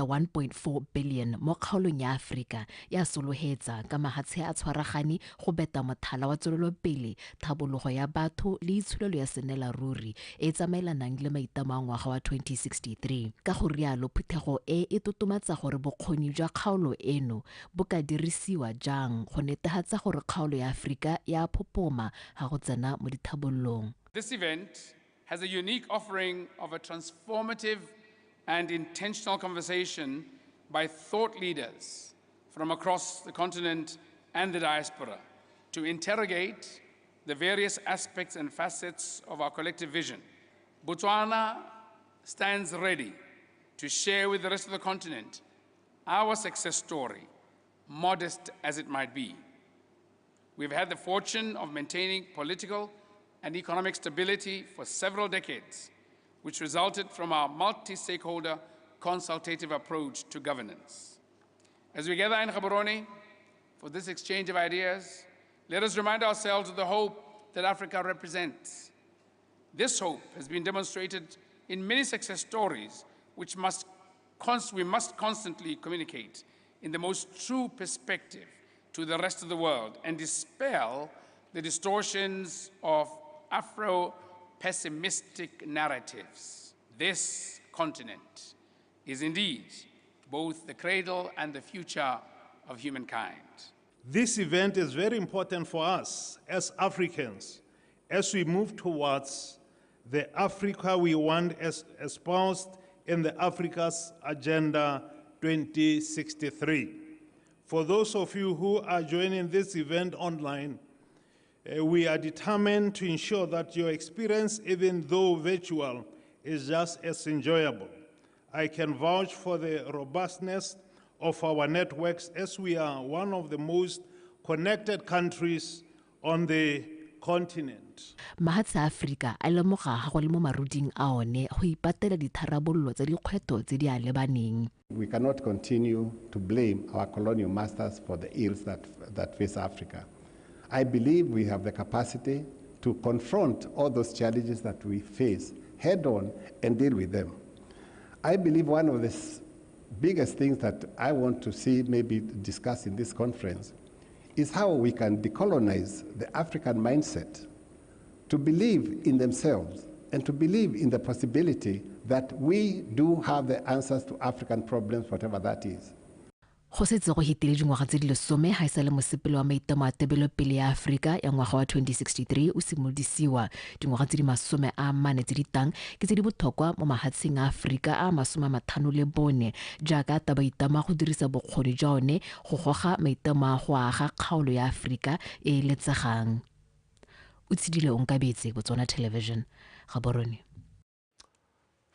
feta 1.4 billion mo kgaolong ya Aforika ya solohetsa ka mahatshe a tshwaragane go beta mothala wa tswelelopele, tlhabologo ya batho le itsholelo ya senela ruri e tsamaelanang le maitamo a ngwaga wa 2063. Ka go rialo phuthego e e totomatsa gore bokgoni jwa kgaolo eno bo ka dirisiwa jang go netefatsa gore kgaolo ya Aforika ya phopoma ga go tsena mo dithabololong. This event has a unique offering of a transformative and intentional conversation by thought leaders from across the continent and the diaspora to interrogate the various aspects and facets of our collective vision. Botswana stands ready to share with the rest of the continent our success story, modest as it might be. We've had the fortune of maintaining political and economic stability for several decades, which resulted from our multi-stakeholder consultative approach to governance. As we gather in Gaborone for this exchange of ideas, let us remind ourselves of the hope that Africa represents. This hope has been demonstrated in many success stories, which we must constantly communicate in the most true perspective to the rest of the world and dispel the distortions of Afro-pessimistic narratives. This continent is indeed both the cradle and the future of humankind. This event is very important for us as Africans as we move towards the Africa we want as espoused in the Africa's Agenda 2063. For those of you who are joining this event online, we are determined to ensure that your experience, even though virtual, is just as enjoyable. I can vouch for the robustness of our networks as we are one of the most connected countries on the continent. Mahatshe a Aforika a lemoga ga go le mo maruding a one go ipatela ditharabololo tsa dikgwetlho tse di a lebaneng. We cannot continue to blame our colonial masters for the ills that face Africa. I believe we have the capacity to confront all those challenges that we face head on and deal with them. I believe one of the biggest things that I want to see maybe discussed in this conference is how we can decolonize the African mindset to believe in themselves and to believe in the possibility that we do have the answers to African problems, whatever that is. Go setse go hetile dingwaga tse di lesome ga e sa le mosepele wa maitamo a tebelopele ya Aforika ya ngwaga wa 2063 o simolodisiwa. Dingwaga tse di 40 tse di tang ke tse di botlhokwa mo mahatsheng a Aforika a 54 jaaka taba itama go dirisa bokgoni jwa one go goga maitamo a go aga kgaolo ya Aforika e e letsegang. O tshedile Onkabetse, Botswana Television, Gaborone.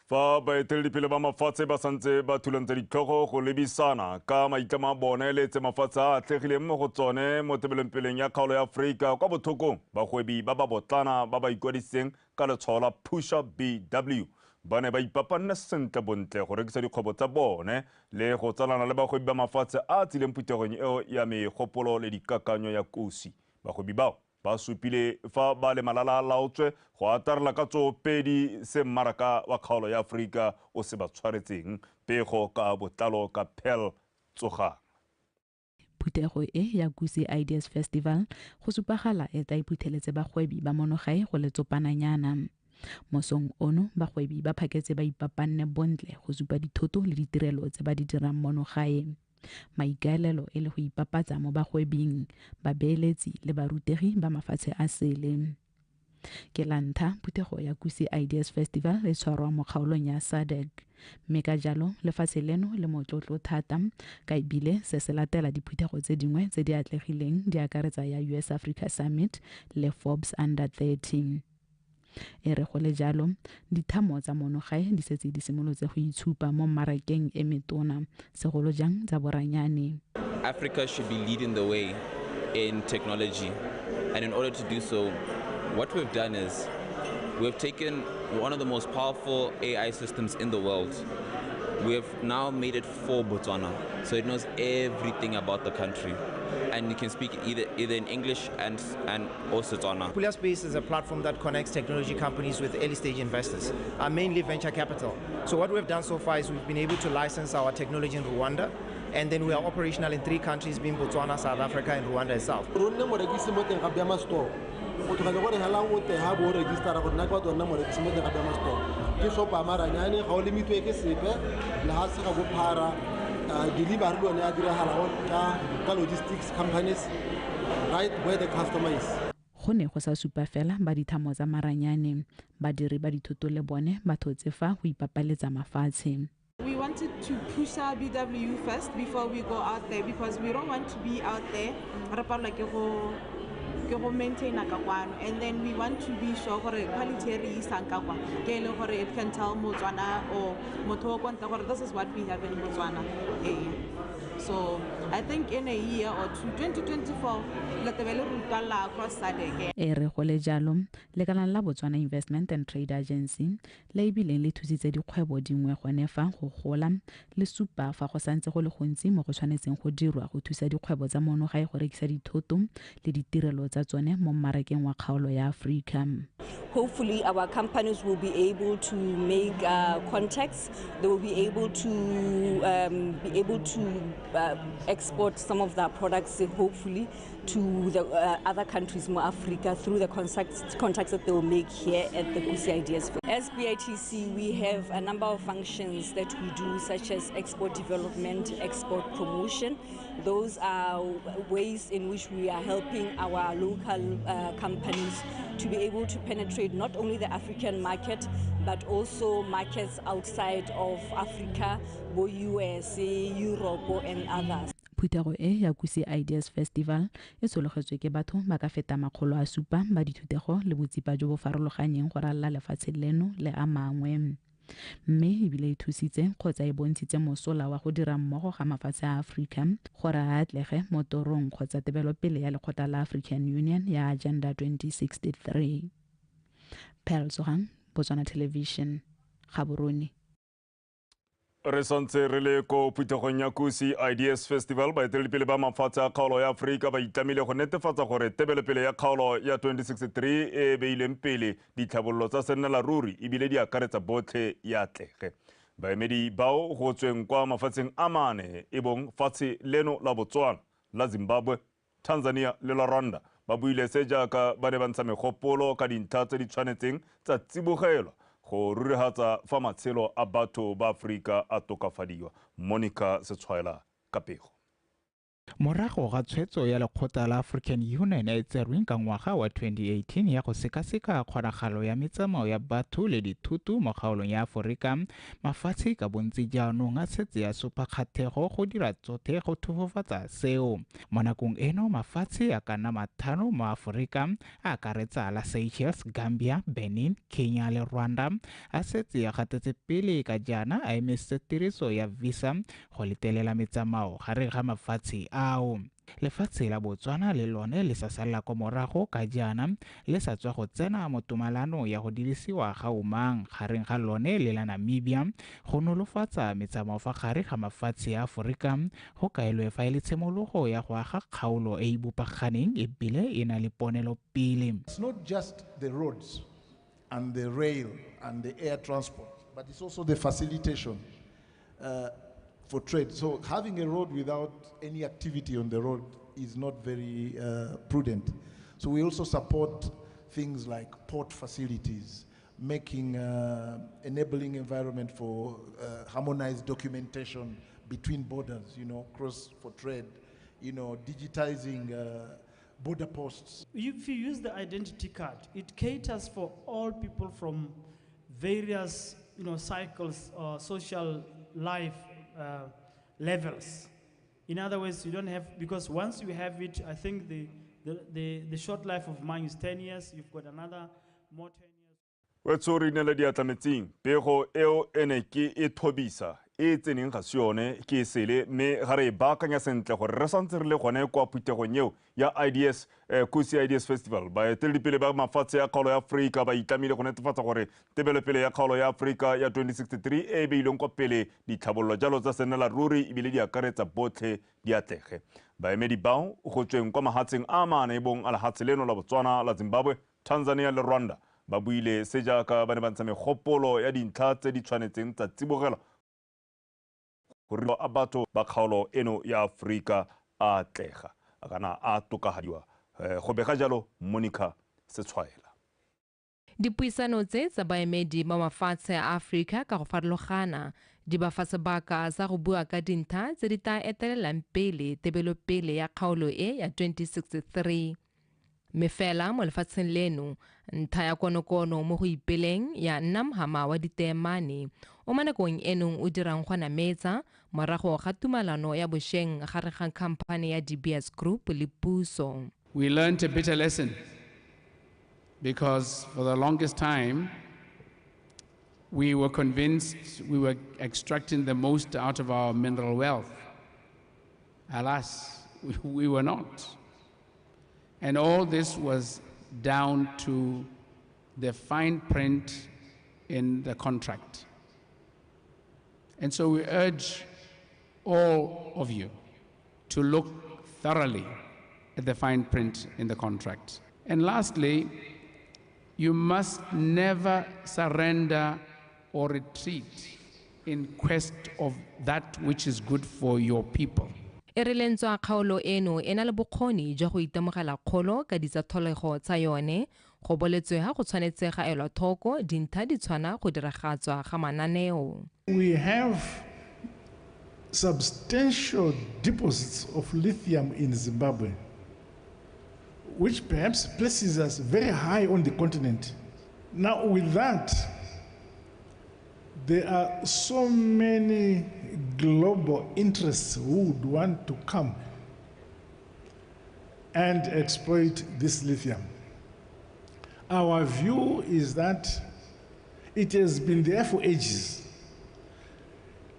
Fa baeteledipele ba mafatshe ba santse ba thulantse ditlhogo go lebisana ka maitlamo a bone le tse mafatshe a atlegileng mo go tsone mo tebelopeleng ya kgaolo ya Aforika kwa bothokong, bagwebi ba ba botlana ba ba ikwadisitseng ka letshwao la Pusha BW ba ne ba ipapanne sentle bontle go rekisa dikgwebo tsa bone le go tsalana le bagwebi ba mafatshe a tsileng phuthegong eo ya megopolo le dikakanyo ya kosi. Bagwebi bao ba supile fa ba le malala a laotswe go atarela ka tsoopedi se mmaraka wa kgaolo ya Aforika o se ba tshwaretseng. Pego ka botlalo ka Pearl Tsogang. Phuthego e ya Kusi Ideas Festival go supagala e tla iphutheletse bagwebi ba monogae go letsopananyana. Mosong ono bagwebi ba phaketse ba ipapanne bontle go supa dithoto le ditirelo tse ba di dirang monogae. Maikaelelo e le go ipapatsa mo bagwebing, babeeletsi le barutegi ba mafatshe a sele. Ke la ntlha phuthego ya Kusi Ideas Festival e tshwarwa mo kgaolong ya SADC, mme ka jalo lefatshe leno le motlotlo thata ka ebile se se latela diphuthego tse dingwe tse di atlegileng di akaretsa ya US Africa Summit le Forbes Under 30. E re go le jalo dithamo tsa monogae di setse di simolotse go itshupa mo mmarakeng e metona, segolo jang tsa boranyane. Africa should be leading the way in technology, and in order to do so, what we've done is we've taken one of the most powerful AI systems in the world We have now made it for Botswana, so it knows everything about the country. And you can speak either in English and also Tswana. Pulaspace is a platform that connects technology companies with early stage investors, mainly venture capital. So what we've done so far is we've been able to license our technology in Rwanda, and then we are operational in 3 countries, being Botswana, South Africa, and Rwanda itself. Logistics companies right where the customer is. Go ne go sa supa fela ba dithamo tsa maranyane, badiri ba dithoto le bone ba thotse fa go ipapaletsa mafatshe. We wanted to push our BW first before we go out there, because we don't want to be out there re palelwa ke go maintain ka kwano, and then we want to be sure gore quality re isang ka kwa ke le gore it can tell Motswana or motho o kwa ntle gore this is what we have in Botswana. So I think in a year or two, 2024, le tebe le rutwalla across SADC. E re go le jalo, lekalana la Botswana Investment and Trade Agency le ebileng le thusitse dikgwebo dingwe gone fa go gola, le supa fa go santse go le gontsi mo go tshwanetseng go dirwa go thusa dikgwebo tsa mono gae go rekisa dithoto le ditirelo tsa tsone mo mmarakeng wa kgaolo ya Afrika. Hopefully our companies will be able to make contacts. They will be able to export some of their products, hopefully, to the other countries in Africa through the contacts that they will make here at the Kusi Ideas Fair. As BITC, we have a number of functions that we do, such as export development, export promotion. Those are ways in which we are helping our local companies to be able to penetrate not only the African market, but also markets outside of Africa, both USA, Europe, and others. Phuthego e ya Kusi Ideas Festival e sologetswe ke batho ba ka feta 700 ba dithutego le botsipa jo bo farologanyeng go ralala lefatshe leno le a mangwe. Mme ebile e thusitse kgotsa e bontshitse mosola wa go dira mmogo ga mafatshe a Aforika gore a atlege mo torong kgotsa tebelopele ya lekgotla la African Union ya Agenda 2063. Pearl Tsogang, Botswana Television, Gaborone. Re santse re le ko phuthegong ya Kusi Ideas Festival, baeteledipele ba mafatshe a kgaolo ya Aforika ba itlamile go netefatsa gore tebelopele ya kgaolo ya 2063 e beileng pele ditlhabololo tsa sennela ruri ebile di akaretsa botlhe ya atlege. Baemedi bao go tsweng kwa mafatsheng a mane e bong fatshe leno la Botswana, la Zimbabwe, Tanzania le la Rwanda ba buile se jaaka ba ne ba ntsha megopolo ka dintlha tse di tshwanetseng tsa tsibogelwa go rurihatsa fa matshelo a batho ba Afrika a tokafadiwa. Monica Setshwaela ka pego. Morago ga tshwetso ya lekgotla la African Union e tserweng ka ngwaga wa 2018 ya go sekaseka kgonagalo ya metsamao ya batho le dithuto mo kgaolong ya Aforika, mafatshe ka bontsi jaanong a setse a supa kgathego go dira tsothe go thofofatsa seo. Mo nakong eno mafatshe a ka nna 5 mo Aforika a akaretsa la Seychelles, Gambia, Benin, Kenya le Rwanda a setse a gatetse pele ka jaana a emisitse tiriso ya visa go letelela metsamao gare ga mafatshe ao. Lefatshe la Botswana le lone le sa salla kwa morago ka jaana le sa tswa go tsena mo tumalano ya go dirisiwa ga omang gareng ga lone le la Namibia go nolofatsa metsamao fa gare ga mafatshe a Aforika go kaelwe fa e le tshimologo ya go aga kgaolo e e bopaganeng ebile e na le ponelopele. It's not just the roads and the rail and the air transport, but it's also the facilitation for trade. So having a road without any activity on the road is not very prudent. So we also support things like port facilities, making enabling environment for harmonized documentation between borders, you know, cross for trade, you know, digitizing border posts. If you use the identity card, it caters for all people from various, you know, cycles or social life levels. In other words, you don't have, because once you have it, I think the short life of mine is 10 years, you've got another more 10 years. Wetso re inela diatla metsing, pego eo ene ke e thobisa e tseneng ga se yone ke e sele, mme ga re e baakanya sentle gore re santse re le gone kwa phuthegong eo ya IDS, Kusi Ideas Festival. Baeteledipele ba mafatshe a kgaolo ya Aforika ba itlamile go netefatsa gore tebelopele ya kgaolo ya Aforika ya 2063 e e beilweng kwa pele ditlhabololo jalo tsa sennela ruri ebile di akaretsa botlhe di atlege. Baemedi bao go tsweng kwa mahatsheng a mane e bong a lehatshe leno la Botswana, la Zimbabwe, Tanzania le Rwanda ba buile se jaaka ba ne ba ntsha megopolo ya dintlha tse di tshwanetseng tsa tsibogelwa gore a batho ba kgaolo eno ya Aforika a atlega kana a tokafadiwa. Go bega jalo Monica Setshwaela. Dipuisano tse tsa baemedi ba mafatshe a Aforika ka go farologana di ba fa sebaka sa go bua ka dintlha tse di tla etelelang pele tebelopele ya kgaolo e ya 2063. Mme fela mo lefatsheng leno ntlha ya konokono mo go ipeleng ya nna mhama wa diteemane o mo nakong eno o dirang go nametsa morago ga tumalano ya bošeng gare ga khamphane ya De Beers Group le puso. We learned a bitter lesson because for the longest time we were convinced we were extracting the most out of our mineral wealth. Alas, we were not. And all this was down to the fine print in the contract. And so we urge all of you to look thoroughly at the fine print in the contract. And lastly, you must never surrender or retreat in quest of that which is good for your people. E re lentswa kgaolo eno e na le bokgoni jwa go itemogela kgolo ka ditsa tlholego tsa yone, go boletswe ha go tshwanetse ga elwa thoko dintlha di tshwana go diragatswa ga mananeo. We have substantial deposits of lithium in Zimbabwe, which perhaps places us very high on the continent. Now, with that, there are so many global interests who would want to come and exploit this lithium. Our view is that it has been there for ages.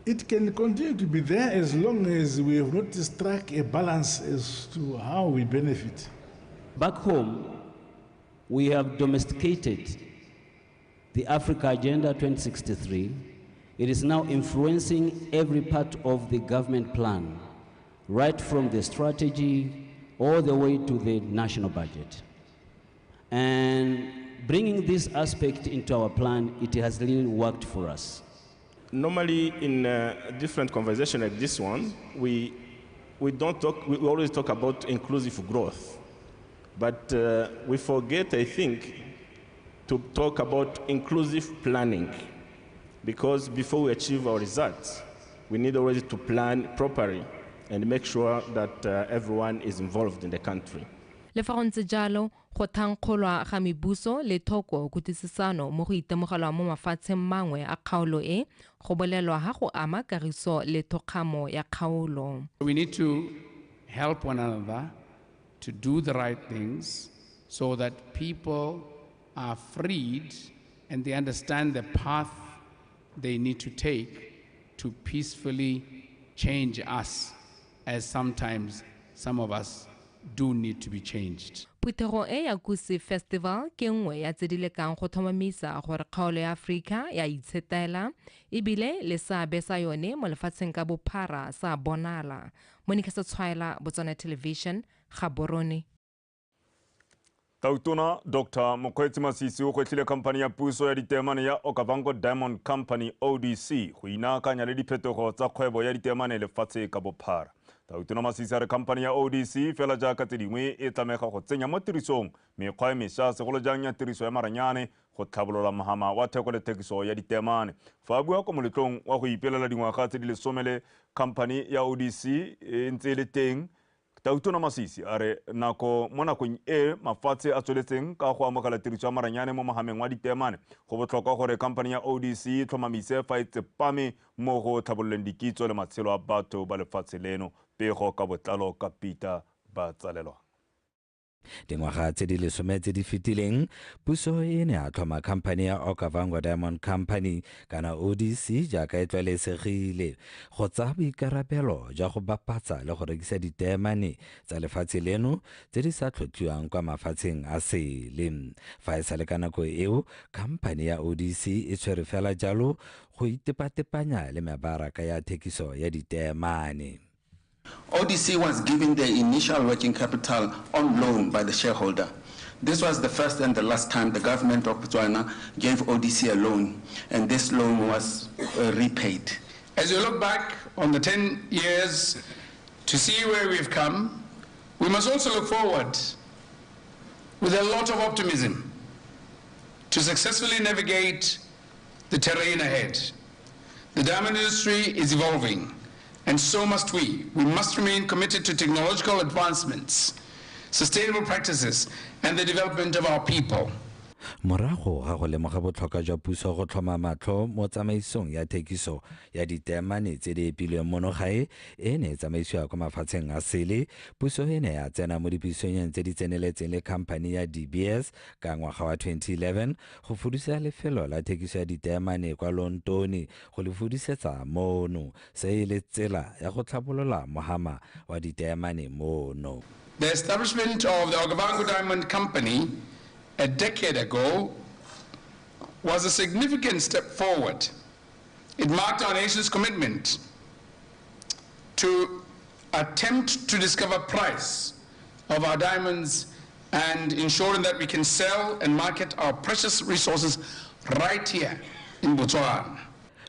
It can continue to be there as long as we have not struck a balance as to how we benefit. Back home, we have domesticated the Africa Agenda 2063. It is now influencing every part of the government plan, right from the strategy all the way to the national budget. And bringing this aspect into our plan, it has really worked for us. Normally in a different conversation like this one, we don't talk, we always talk about inclusive growth. But we forget, I think, to talk about inclusive planning, because before we achieve our results, we need already to plan properly and make sure that everyone is involved in the country. Le fa go ntse jalo, go thankgolwa ga mebuso le thoko kutlwisisano mo go itemogelwa mo mafatsheng mangwe a kgaolo e go bolelwa ha go ama kagiso le thokgamo ya kgaolo. We need to help one another to do the right things so that people are freed and they understand the path they need to take to peacefully change us, as sometimes some of us do need to be changed. Phuthego e ya Kusi Festival ke nngwe ya tse di lekang go tlhomamisa gore kgaolo ya Aforika ya itshetela ebile le seabe sa yone mo lefatsheng ka bophara sa bonala. Monica Setshwaela, Botswana Television, Gaborone. Tautona Dr. Mokgweetsi Masisi o gwetlhile khamphane ya puso ya diteemane ya Okavango Diamond Company ODC go inaakanya le diphetogo tsa kgwebo ya diteemane lefatshe ka bophara. Tautona Masisi a re khamphane ya ODC fela jaaka tse dingwe e tlamega go tsenya mo tirisong mekgwa e mešwa segolo jang ya tiriso ya maranyane go tlhabolola mohama wa theko le thekiso ya diteemane. Fa a bua kwa moletlong wa go ipelela dingwaga tse di 10 le khamphane ya ODC e ntse e le teng, Tautona Masisi a re nako mo nakong e mafatshe a tsweletseng ka go amogela tiriso ya maranyane mo mohameng wa diteemane, go botlhokwa gore khamphane ya ODC e tlhomamise fa e tsepame mo go tlhabololeng dikitso le matshelo a batho ba lefatshe leno. Pego ka botlalo ka Peter Batsalelwa. Dingwaga tse di lesome tse di fetileng, puso e ne ya tlhoma khamphane ya Okavango Diamond Company kana ODC jaaka e tlwaelesegile go tsaya boikarabelo jwa go bapatsa le go rekisa diteemane tsa lefatshe leno tse di sa tlhotlhiwang kwa mafatsheng a sele. Fa e sa le ka nako eo, khamphane ya ODC e tshwere fela jalo go itepatepanya le mebaraka ya thekiso ya diteemane. ODC was given the initial working capital on loan by the shareholder. This was the first and the last time the government of Botswana gave ODC a loan, and this loan was repaid. As we look back on the 10 years to see where we've come, we must also look forward with a lot of optimism to successfully navigate the terrain ahead. The diamond industry is evolving, and so must we. We must remain committed to technological advancements, sustainable practices, and the development of our people. Morago ga go lemoga botlhokwa jwa puso go tlhoma matlho mo tsamaisong ya thekiso ya diteemane tse di epilweng mono gae e ne e tsamaisiwa kwa mafatsheng a sele, puso e ne ya tsena mo dipuisanyong tse di tseneletseng le khamphane ya DBS ka ngwaga wa 2011 go fudusa lefelo la thekiso ya diteemane kwa Lontone go le fudusetsa mono, se e le tsela ya go tlhabolola mohama wa diteemane mono. The establishment of the Okavango Diamond Company a decade ago was a significant step forward. It marked our nation's commitment to attempt to discover price of our diamonds and ensuring that we can sell and market our precious resources right here in Botswana.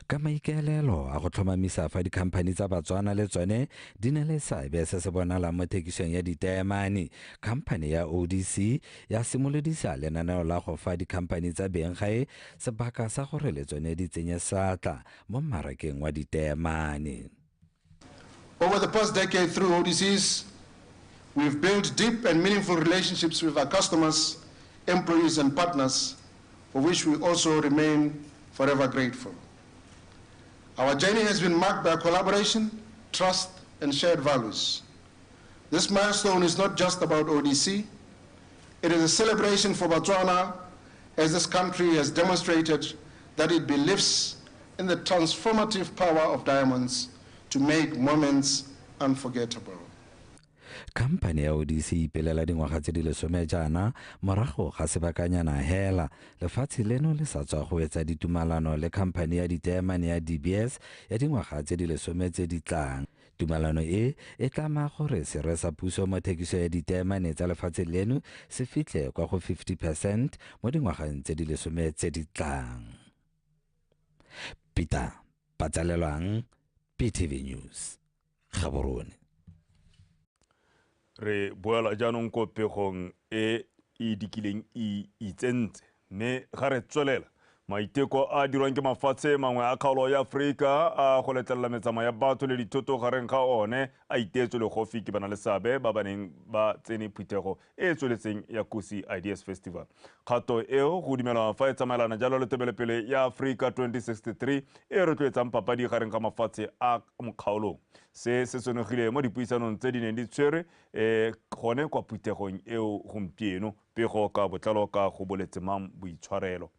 Ka maikaelelo a go tlhomamisa fa dikhamphane tsa Batswana le tsone di ne le seabe se se bonalang mo thekisong ya diteemane, khamphane ya ODC ya simolodisa lenaneo la go fa dikhamphane tsa benggae sebaka sa gore le tsone di tsenye seatla mo mmarakeng wa diteemane. Over the past decade through ODCs, we've built deep and meaningful relationships with our customers, employees and partners, for which we also remain forever grateful. Our journey has been marked by collaboration, trust, and shared values. This milestone is not just about ODC. It is a celebration for Botswana, as this country has demonstrated that it believes in the transformative power of diamonds to make moments unforgettable. Khamphane ya ODC e ipelela dingwaga tse di lesome jaana morago ga sebakanyana hela lefatshe leno le sa tswa go etsa ditumalano le khamphane ya diteemane ya DBS ya dingwaga tse di lesome tse di tlang. Tumalano e e tlama gore serwe sa puso mo thekiso ya diteemane tsa lefatshe leno se fitlhe kwa go 50% mo dingwageng tse di lesome tse di tlang. Peter Patsalelwang, PTV News, Gaborone. Re boela jaanong ko pegong e e dikileng e itsentse, mme ga re tswelela maiteko a dirwang ke mafatshe mangwe a kgaolo ya Aforika a go letlelela metsamao ya batho le dithoto gareng ga one a iteetswe legofi ke bana le seabe ba ba neng ba tsene phuthego e e tsweletseng ya Kusi Ideas Festival. Kgato eo go dumelwa fa e tsamaelana jalo le tebelopele ya Aforika 2063 e rotloetsang papadi gareng ga mafatshe a mo kgaolong. Se se senogile mo dipuisanong tse di neng di tshwerwe gone kwa phuthegong eo gompieno. Pego ka botlalo ka go boletse mang boitshwarelo.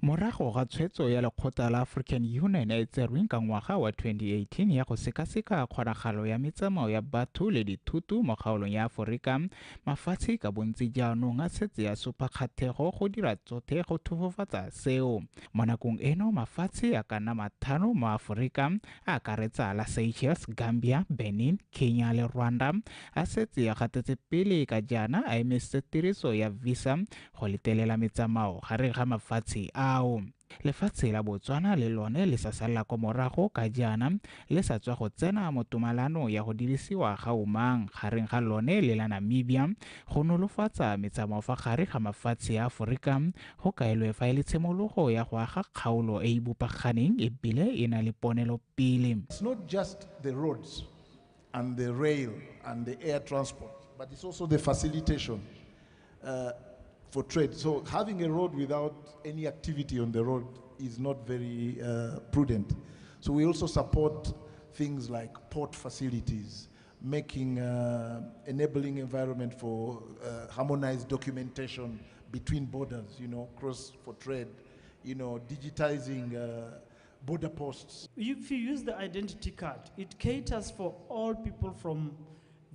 Morago ga tshwetso ya lekgotla la African Union e tserweng ka ngwaga wa 2018 ya go sekaseka kgonagalo ya metsamao ya batho le dithoto mo kgaolong ya Aforika, mafatshe ka bontsi jaanong a setse a supa kgathego go dira tsothe go thofofatsa seo. Mo nakong eno mafatshe a ka nna mathano mo Aforika a akaretsa la Seychelles, Gambia, Benin, Kenya le Rwanda a setse a gatetse pele ka jaana a emisitse tiriso ya visa go letelela metsamao gareng ga mafatshe ao. Lefatshe la Botswana le lone le sa salla ko morago ka jaana le sa tswa go tsena mo tumalano ya go dirisiwa ga omang gareng ga lone le la Namibia go nolofatsa metsamao fa gare ga mafatshe a Aforika, go kaelwe fa e le tshimologo ya go aga kgaolo e e bopaganeng ebile e na le ponelopele. It's not just the roads and the rail and the air transport, but it's also the facilitation for trade. So having a road without any activity on the road is not very prudent. So we also support things like port facilities, making enabling environment for harmonized documentation between borders, you know, cross for trade, you know, digitizing border posts. If you use the identity card, it caters for all people from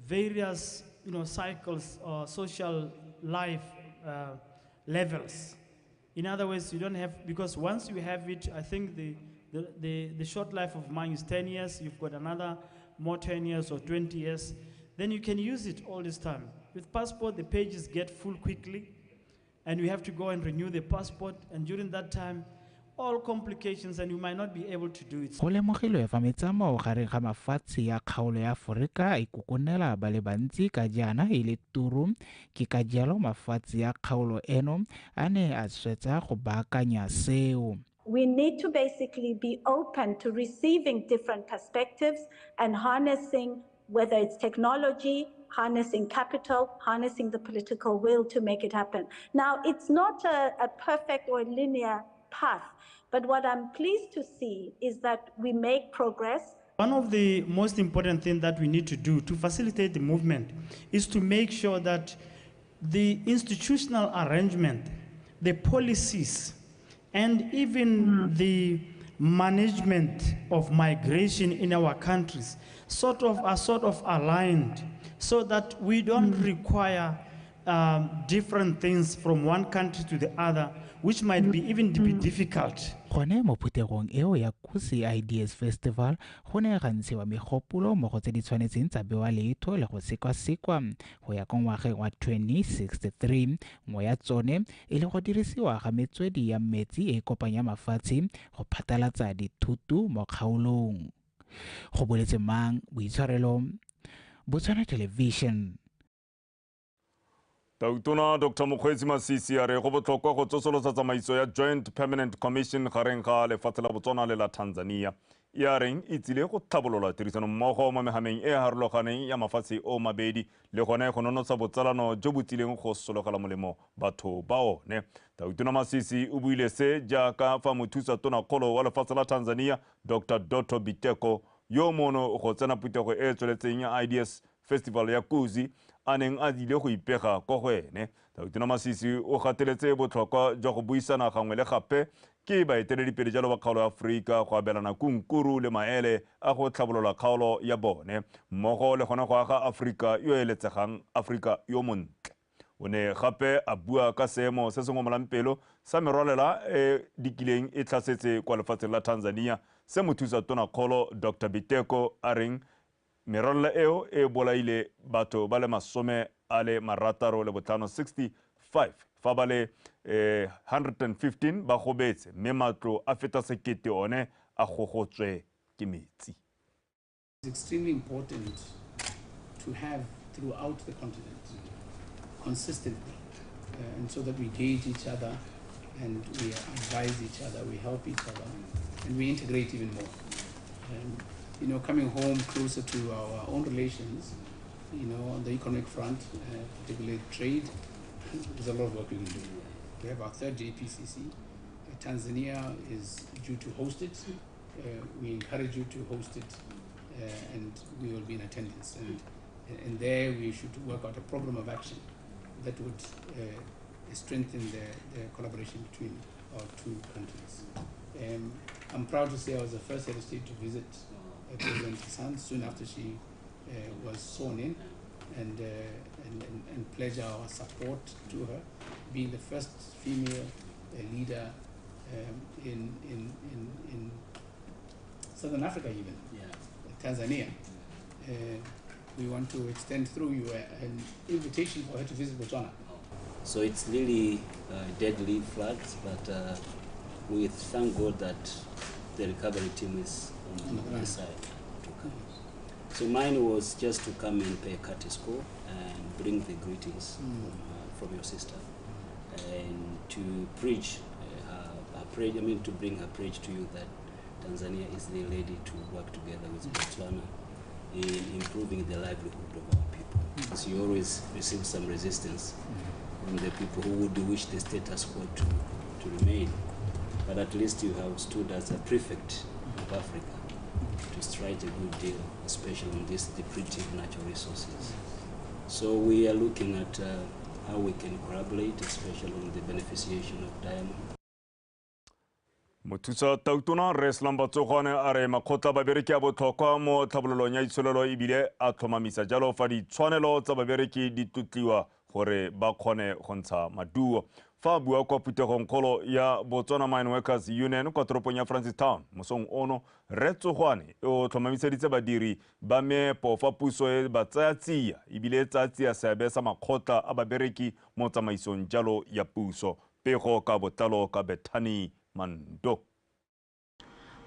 various, you know, cycles or social life levels. In other words, you don't have, because once you have it, I think the short life of mine is 10 years, you've got another more 10 years or 20 years, then you can use it all this time. With passport, the pages get full quickly, and you have to go and renew the passport, and during that time, all complications, and you might not be able to do it. Go lemogilwe fa metsamao gareng ga mafatshe ya kgaolo ya Aforika e kokonela ba le bantsi ka jaana e le turu, ke ka jalo mafatshe ya kgaolo eno a ne a swetsa go baakanya seo. We need to basically be open to receiving different perspectives and harnessing, whether it's technology, harnessing capital, harnessing the political will to make it happen. Now, it's not a perfect or linear path, but what I'm pleased to see is that we make progress. One of the most important things that we need to do to facilitate the movement is to make sure that the institutional arrangement, the policies, and even the management of migration in our countries are sort of aligned, so that we don't require different things from one country to the other, which might be even be difficult. Gone mo phuthegong eo ya Kusi Ideas Festival go ne ga ntshiwa megopolo mo go tse di tshwanetseng tsa bewa leitho le go sekwasekwa go ya ko ngwageng wa 2063. Nngwe ya tsone e le go dirisiwa ga metswedi ya metsi e kopanya mafatshe go phatlalatsa dithuto mo kgaolong. Go boletse mang boitshwarelo, Botswana Television. Tautona Dr. Mokgweetsi Masisi a re go botlhokwa go tsosolosa tsamaiso ya Joint Permanent Commission gareng ga lefatshe la Botswana le la Tanzania. E a reng e tsile go tlhabolola tirisanommogo mo mehameng e harologaneng ya mafatshe o mabedi le gone go nonotsha botsalano jo bo tsileng go sologela molemo batho ba one. Tautona Masisi o buile se jaaka fa mothusa tonakgolo wa lefatshe la Tanzania Dr. Doto Biteko yo mono go tsena phuthego e tsweletseng ya Ideas Festival ya Kusi a neng a ile go ipega kwa go ene. Tautona Masisi o gateletse botlhokwa jwa go buisana gangwe le gape ke baeteledipele jalo ba kgaolo ya Aforika go abelana kunkuru le maele a go tlhabolola kgaolo ya bone mmogo le gone go aga Aforika yo eletsegang, Aforika yo montle. O ne gape a bua ka seemo se se ngomolang pelo sa merwalela e dikileng e tlhasetse kwa lefatsheng la Tanzania se mothusa tonakgolo Dr. Biteko a reng merwalela eo e bolaile batho ba le 65, 65 fa ba le 115 ba gobetse mme matlo a feta 1000 one a gogotswe ke metsi. It's extremely important to have throughout the continent consistently, and so that we gauge each other and we advise each other, we help each other, and we integrate even more. And, you know, coming home closer to our own relations, you know, on the economic front, particularly trade, there's a lot of work we can do. We have our third JPCC. Tanzania is due to host it. We encourage you to host it, and we will be in attendance. And there we should work out a program of action that would strengthen the collaboration between our two countries. I'm proud to say I was the first head of state to visit President Hassan soon after she was sworn in, and pledge our support to her, being the first female leader in Southern Africa, even, Tanzania. We want to extend through you an invitation for her to visit Botswana. So it's really deadly floods, but we thank God that the recovery team is on the side to come. So mine was just to come and pay a courtesy call and bring the greetings from your sister, and to preach her pledge, I mean to bring her pledge to you that Tanzania is the ready to work together with Botswana in improving the livelihood of our people. So you always receive some resistance from the people who would wish the status quo to remain. But at least you have stood as a prefect of Africa to strike a good deal, especially on these depleted natural resources. So we are looking at how we can collaborate, especially on the beneficiation of diamond. Mothusa Tautona Rre Slumber Tsogwane a re makgotla a babereki a botlhokwa mo tlhabololong ya itsholelo ebile a tlhomamisa jalo fa ditshwanelo tsa babereki di tlotliwa gore ba kgone go ntsha maduo. Fa a bua kwa phuthegongkgolo ya Botswana Mine Workers Union kwa toropong ya Francistown mosong ono, Rre Tsogwane o tlhomamiseditse badiri ba meepo fa puso e ba tsaya tsia ebile e tsaya tsia seabe sa makgotla a babereki mo tsamaisong jalo ya puso. Pego ka botlalo ka Bethany Mando.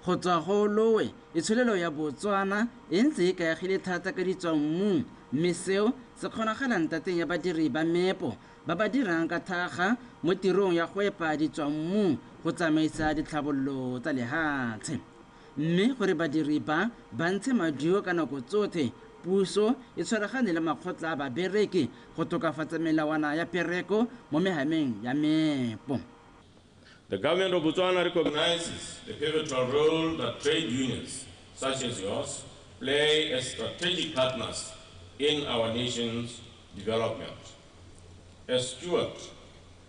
Go tswa go lowe itsholelo ya Botswana e ntse e kaegile thata ka ditswammung, mme seo se kgonagala ntateng ya badiri ba meepo ba ba dirang ka thaga mo tirong ya go epa ditswammung go tsamaisa ditlhabololo tsa lehatshe. Mme gore badiri ba ba ntshe maduo ka nako tsotlhe, puso e tshwaragane le makgotla a babereki go tokafatsa melawana ya pereko mo mehameng ya meepo. The government of Botswana recognizes the pivotal role that trade unions, such as yours, play as strategic partners in our nation's development. As steward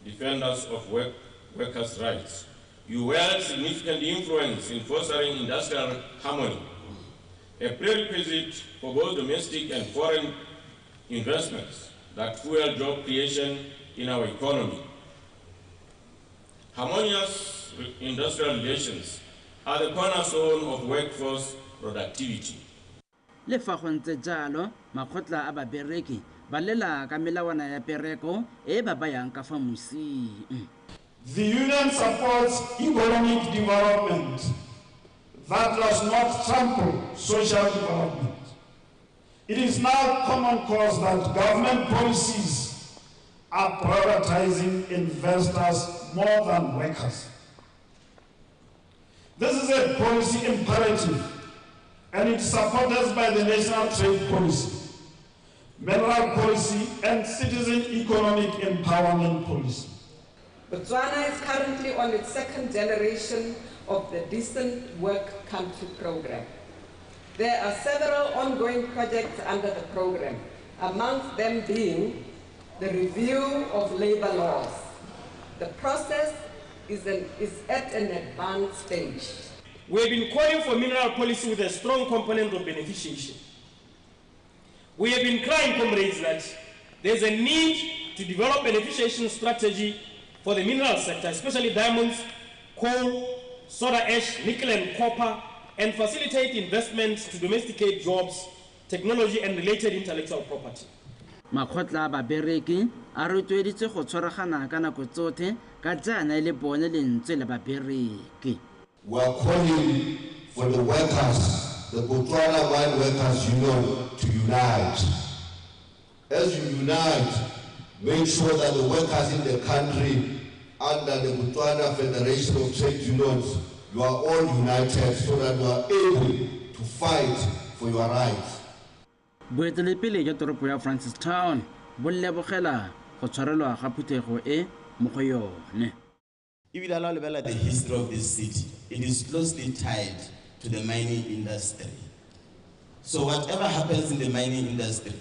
defenders of workers' rights, you wield significant influence in fostering industrial harmony, a prerequisite for both domestic and foreign investments that fuel job creation in our economy. Harmonious industrial relations are the cornerstone of workforce productivity. Le fa go ntse jalo, makgotla a babereki ba lela ka melawana ya pereko e ba bayang ka fa mosing. The union supports economic development that does not trample social development. It is now common cause that government policies are prioritizing investors more than workers. This is a policy imperative, and it's supported by the National Trade Policy, Mineral Policy, and Citizen Economic Empowerment Policy. Botswana is currently on its second generation of the Decent Work Country Program. There are several ongoing projects under the program, amongst them being the review of labor laws. The process is at an advanced stage. We have been calling for mineral policy with a strong component of beneficiation. We have been crying, comrades, that there's a need to develop beneficiation strategy for the mineral sector, especially diamonds, coal, soda ash, nickel and copper, and facilitate investments to domesticate jobs, technology and related intellectual property. Makgotla a babereki a rotloeditswe go tshwaragana ka nako tsotlhe ka jaana e le bone lentswe la babereki. We are calling for the workers, the Botswana Mine Workers Union, to unite. As you unite, make sure that the workers in the country under the Botswana Federation of Trade Unions, you are all united so that you are able to fight for your rights. Boeteledipele jwa toropo ya Francistown bo lebogela go tshwarelwa ga phuthego e mo go yone. Ebile la lebela the history of this city, it is closely tied to the mining industry. So whatever happens in the mining industry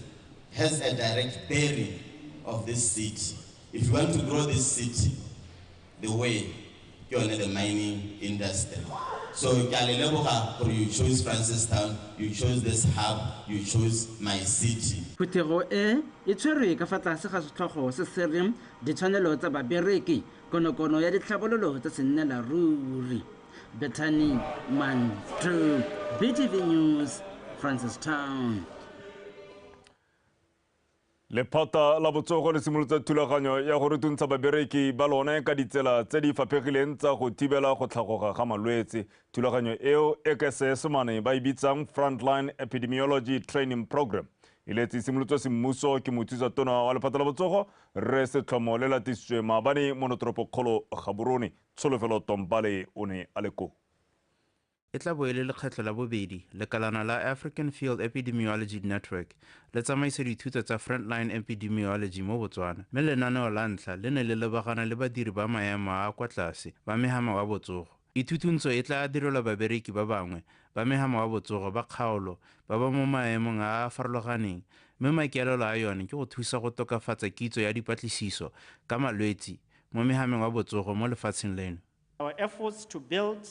has a direct bearing of this city. If you want to grow this city, the way you're in the mining industry. So you chose Francistown, you chose this hub, you chose my city. Phuthego e e tshwerwe ka fa tlase ga setlhogo se se reng ditshwanelo tsa babereki, konokono ya ditlhabololo tsa sennela ruri. Bethany Mantu, BTV News, Francistown. Lephata la botsogo le simolotse thulaganyo ya go rutuntsha babereki ba lone ka ditsela tse di faphegileng tsa go thibela go tlhagoga ga malwetse. Thulaganyo eo e ka Seesemane ba e bitsang Frontline Epidemiology Training Program e letse e simolotswe semmuso ke mothusa tona wa lephata la botsogo Rre Setlhomo le latisitswe maabane mo toropokgolo Gaborone. Tsholofelo Tombale o ne a le koo. E tla bo e le lekgetlho la bobedi lekalana la African Field Epidemiology Network le tsamaisa dithuto tsa Frontline Epidemiology mo Botswana, mme lenaneo la ntlha le ne le lebagana le badiri ba maemo a kwa tlase ba mehama wa botsogo. Ithutuntsho e tla direlwa babereki ba bangwe ba mehama wa botsogo ba kgaolo ba ba mo maemong a a farologaneng, mme maikaelelo a yone ke go thusa go tokafatsa kitso ya dipatlisiso ka malwetsi mo mehameng wa botsogo mo lefatsheng leno. Our efforts to build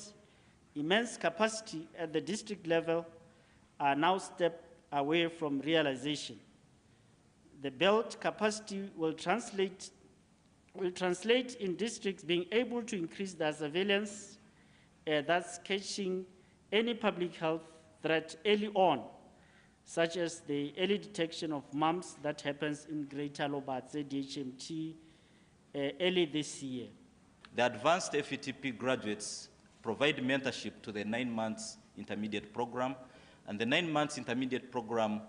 immense capacity at the district level are now step away from realization. The built capacity will translate in districts being able to increase their surveillance, that's catching any public health threat early on, such as the early detection of mumps that happens in Greater Lobatse DHMT early this year. The advanced FETP graduates provide mentorship to the 9 months intermediate program, and the 9 months intermediate program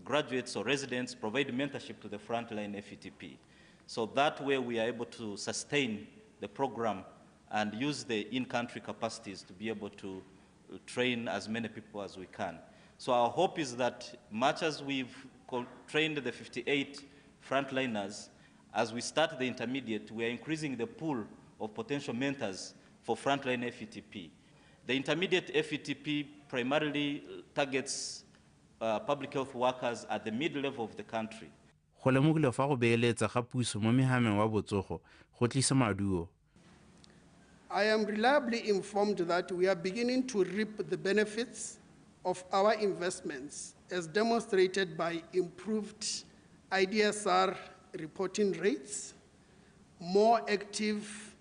graduates or residents provide mentorship to the frontline FETP. So that way we are able to sustain the program and use the in-country capacities to be able to train as many people as we can. So our hope is that much as we've trained the 58 frontliners, as we start the intermediate, we are increasing the pool of potential mentors for frontline FETP. The intermediate FETP primarily targets public health workers at the mid-level of the country. Go lemogile fa go beeletsa ga puso mo mehameng wa botsogo go tlisa maduo. I am reliably informed that we are beginning to reap the benefits of our investments as demonstrated by improved IDSR reporting rates, more active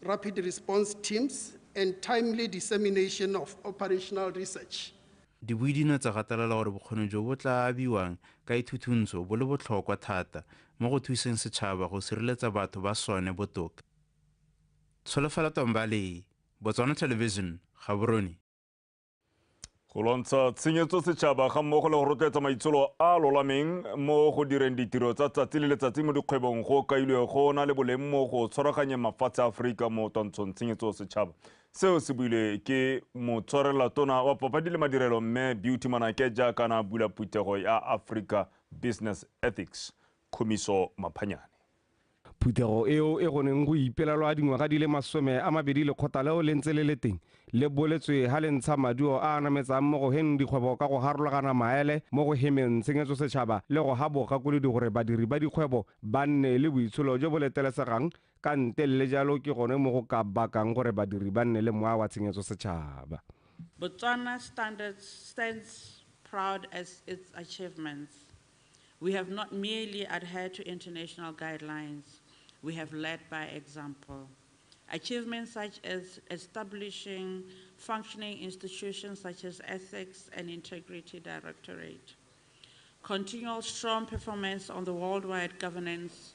rapid response teams, and timely dissemination of operational research. Dibui di ne tsa gatelela gore bokgoni jo bo tla abiwang ka ithuthuntso bo le botlhokwa thata mo go thuseng setšhaba go sireletsa batho ba sone botoka. Tsholofelo Tombale, Botswana Television, Gaborone. Go lwantsha tshenyetso setšhaba ga mmogo le go rotloetsa maitsholo a lolameng mo go direng ditiro tsa tsatsi le letsatsi mo dikgwebong go kailwe go na le boleng mo go tshwaraganyeng mafatshe a Aforika mo twantshong tshenyetso setšhaba. Seo se buile ke motshwarela tona wa papadi le madirelo mme Beauty Manake jaaka na bula phuthego ya Africa Business Ethics, Khumiso Maphanyane. Phuthego eo e go neng go ipelelwa dingwaga di le 20 lekgotla leo le ntse le le teng le boletswe ha le ntsha maduo a a nametsang mo go heng dikgwebo ka go harologana maele mo go hemeng tshenyetso setšhaba le go ha bogakolodi gore badiri ba dikgwebo ba nne le boitsholo jo bo letelesegang ka ntle le jalo ke gone mo go ka bakang gore badiri ba nne le mowa wa tshenyetso setšhaba. Botswana stands proud as its achievements. We have not merely adhered to international guidelines, we have led by example. Achievements such as establishing functioning institutions such as Ethics and Integrity Directorate, continual strong performance on the worldwide governance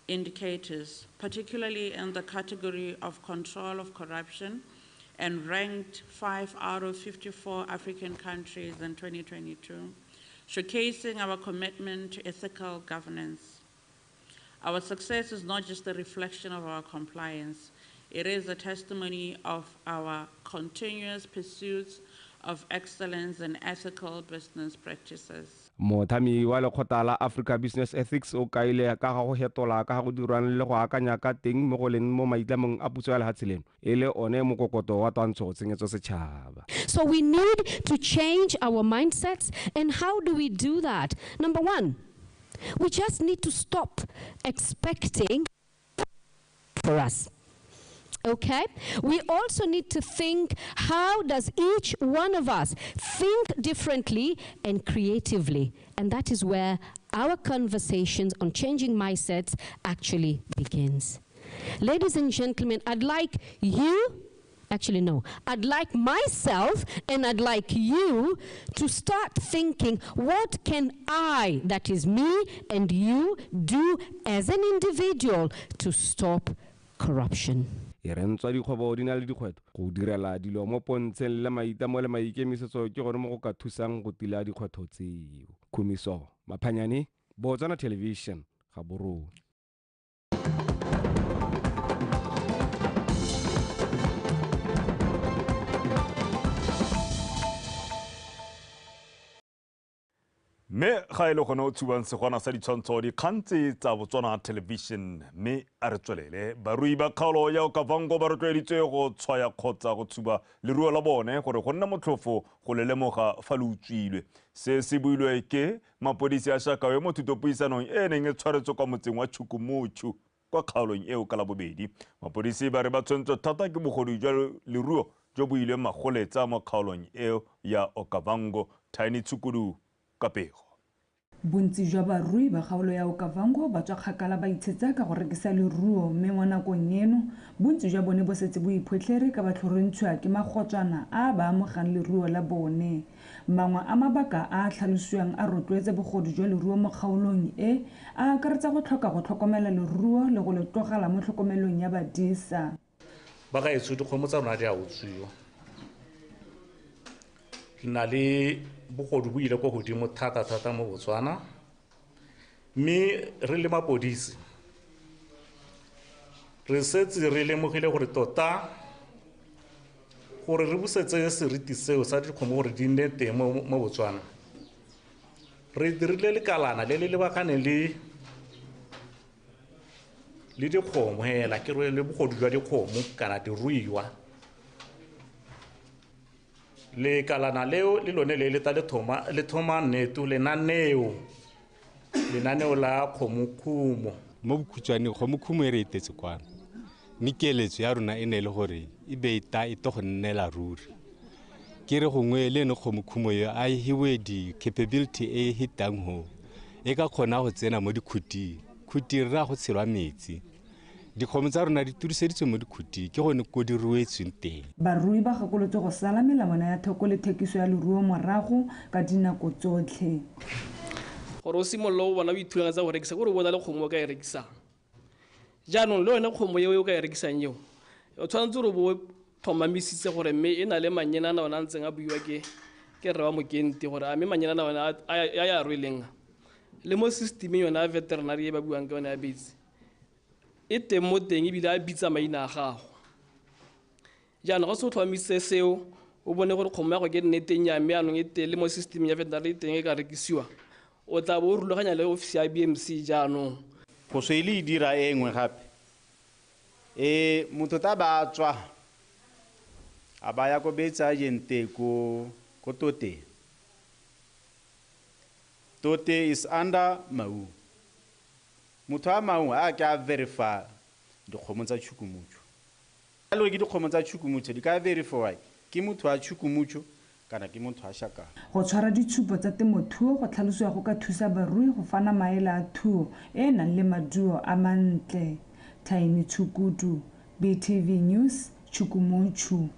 indicators, particularly in the category of control of corruption, and ranked 5 out of 54 African countries in 2022, showcasing our commitment to ethical governance. Our success is not just a reflection of our compliance, it is a testimony of our continuous pursuits of excellence and ethical business practices. Mothami wa lekgotla la Africa Business Ethics o kaile ka ga go hetola ka ga go dirwang le go akanya ka teng mo go leng mo maitlamong a puso ya lefatshe leno e le one mokokoto wa twantsho tshenyetso setšhaba. So we need to change our mindsets, and how do we do that? Number one, we just need to stop expecting for us. Okay? We also need to think, how does each one of us think differently and creatively? And that is where our conversations on changing mindsets actually begins. Ladies and gentlemen, I'd like you, actually no, I'd like myself and I'd like you to start thinking, what can I, that is me and you, do as an individual to stop corruption? E re ntswa dikgwebo di na le dikgwetlho go direla dilo mo pontsheng le maitamo le maikemisetso ke gone mo go ka thusang go tila dikgwetlho tseo. Khumiso Maphanyane, Botswana Television, Gaborone. Mme ga e le gone o tshubang segwana sa ditshwantsho dikgang tse tsa Botswana Television, mme a re tswelele. Barui ba kgaolo ya Okavango ba rotloeditswe go tshwaya kgotsa go tshuba leruo la bone gore go nne motlhofo go le lemoga fa le utswilwe. Se se builwe ke mapodisi a Shakawe mo thutopuisanong e e neng e tshwaretswe kwa motseng wa Tšhukumutshu kwa kgaolong eo ka Labobedi. Mapodisi ba re ba tshwentswe thata ke bogodu jwa leruo jo bo ileng magoletsa mo kgaolong eo ya Okavango. Tiny Tshukudu ka pego. Bontsi jwa barui ba kgaolo ya Okavango ba tswa kgakala ba itshetsa ka go rekisa leruo, mme mo nakong eno bontsi jwa bone bo setse bo iphotlhere ka ba tlhorontshwa ke magotswana a ba amogang leruo la bone. Mangwe a mabaka a a tlhalosiwang a rotloetsa bogodu jwa leruo mo kgaolong e a akaretsa go tlhoka go tlhokomela leruo le go le tlogela mo tlhokomelong ya badisa. Ba gaetsho, dikgomo tsa rona di a utswiwa. Re na le bogodu bo ile kwa godimo thata-thata mo Botswana, mme re le mapodisi re setse re lemogile gore tota gore re busetse seriti seo sa dikgomo gore di nne teng mo Botswana, re dirile lekalana le le lebaganeng le dikgomo hela, ke re le bogodu jwa dikgomo kana diruiwa. Lekalana leo le lone le le ta le thoma neto lenaneo la kgomokhumo. Mo bokhutshwaneng kgomokhumo e re etetse kwano, mme keletso ya rona e ne e le gore e be e ta e to go nnela ruri. Ke re gongwe le ene kgomokhumo eo a hiwe di-capability e e hetang ho e ka kgona go tsena mo dikhuting. Khuti re ra go tshelwa metsi. Dikgomo tsa rona di tudiseditswe mo dikhuting, ke gone ko di ruetsweng teng. Barui ba gakolotswe go sala melawana ya theko le thekiso ya leruo morago ka dinako tsotlhe. Gore o simolole o bona o ithulaganyetsa go rekisa, gore o bona le kgomo o ka e rekisang. Jaanong le yone kgomo eo o ka e rekisang eo, o tshwanetse gore o bo o tlhomamisitse gore mme e na le manyenana ona a ntseng a buiwa ke rre wa Mokenti, gore a mme manyenana ona a ya rweleng. Le mo systemeng yone ya veterinary e ba buang ka yone ya Bates, e teng mo teng ebile a bitsa maina a gago. Jaanong ga o se o tlhomamisitse seo, o bone gore kgomo ya go ke nneteng ya mme jaanong e teng le mo systemeng ya veterinary e teng e ka rekisiwa, o tla bo o rulaganya le ofisi ya BMC jaanong. Phoso e le e dira e nngwe gape, motho ta ba tswa a ba ya ko betsa agente ko Tote. Tote is under Maun. Motho a Maun a ke a verify dikgomo tsa Tšhukumutshu. Ka le gore ke dikgomo tsa Tšhukumutshu di ka verify ke motho a Tšhukumutshu kana ke motho a Shakang. Go tshwara ditshupo tsa temothuo go tlhalosiwa go ka thusa barui go fana maele a thuo e e nang le maduo a mantle. Tiny Tshukudu, BTV News, Tšhukumutshu.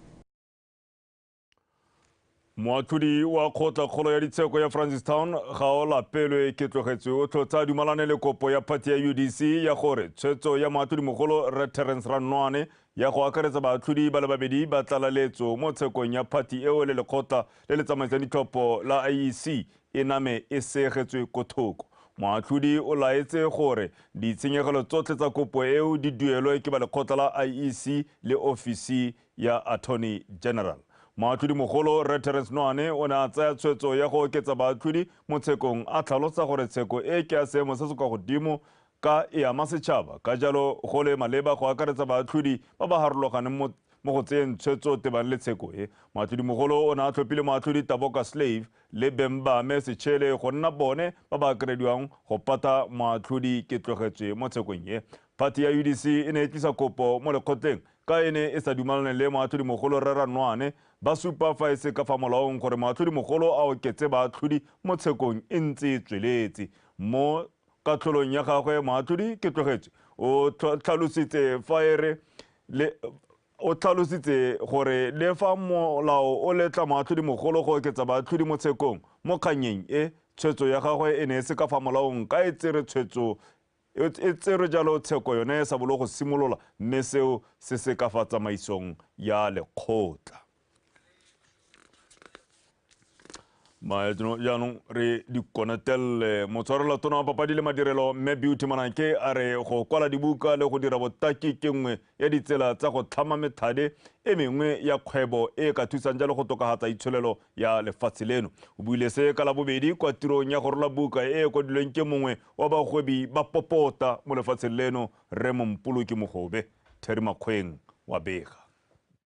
Moatlhodi wa kgotlakgolo ya ditsheko ya Francistown ga o lapelwe ke tlogetswe o tlhotsa dumalane le kopo ya party ya UDC ya gore tshwetso ya moatlhodimogolo Rre Terence Rannoane ya go akaretsa baatlhodi ba le babedi ba tlalaletso mo tshekong ya party eo le lekgotla le le tsamaisang ditlhopho la IEC e name e segetswe ko thoko. Moatlhodi o laetse gore ditshenyegelo tsotlhe tsa kopo eo di duelwe ke ba lekgotla la IEC le ofisi ya Attorney General. Moatlhodi mogolo Rre Terence Noane o ne a tsaya tshwetso ya go oketsa baatlhodi mo tshekong, a tlhalosa gore tsheko e ke ya seemo se se kwa godimo ka e ama setšhaba, ka jalo go le maleba go akaretsa baatlhodi ba ba harologaneng mo go tseyeng tshwetso tebang le tsheko e. Moatlhodi mogolo o ne a tlhophile moatlhodi Taboka Slave le Bembame Setšhele go nna bone ba ba akarediwang go pata moatlhodi Ketlogetswe mo tshekong e. Party ya UDC e ne e tlisa kopo mo lekgotleng ka e ne e sa dumalane le moatlhodi mogolo Rre Rannoane, ba supa fa e se ka fa molaong gore moatlhodi mogolo a oketse baatlhodi mo tshekong e ntse e tsweletse. Mo katlholong ya gagwe moatlhodi Ketlogetswe o tlhalositse fa e re le o tlhalositse gore le fa molao o letla moatlhodi mogolo go oketsa baatlhodi mo tshekong mo kgannyeng e, tshwetso ya gagwe e ne e se ka fa molaong ka e tsere tshwetso e tserwe jalo tsheko yone e sa bolo go simolola, mme seo se se ka fa tsamaisong ya lekgotla. Maetno jaanong re di konatelle motshwarela tona wa papadi le madirelo mme Beauty Manake a re go kwala dibuka le go dira botaki ke nngwe ya ditsela tsa go tlhama methade e mengwe ya kgwebo e ka thusang jalo go tokafatsa itsholelo ya lefatshe leno. O buile se ka Labobedi kwa tirong ya go rola buka e e kwadilweng ke mongwe wa bagwebi ba popota mo lefatsheng leno, Rre Mompoloki Mogobe. Terry Makgweng wa bega.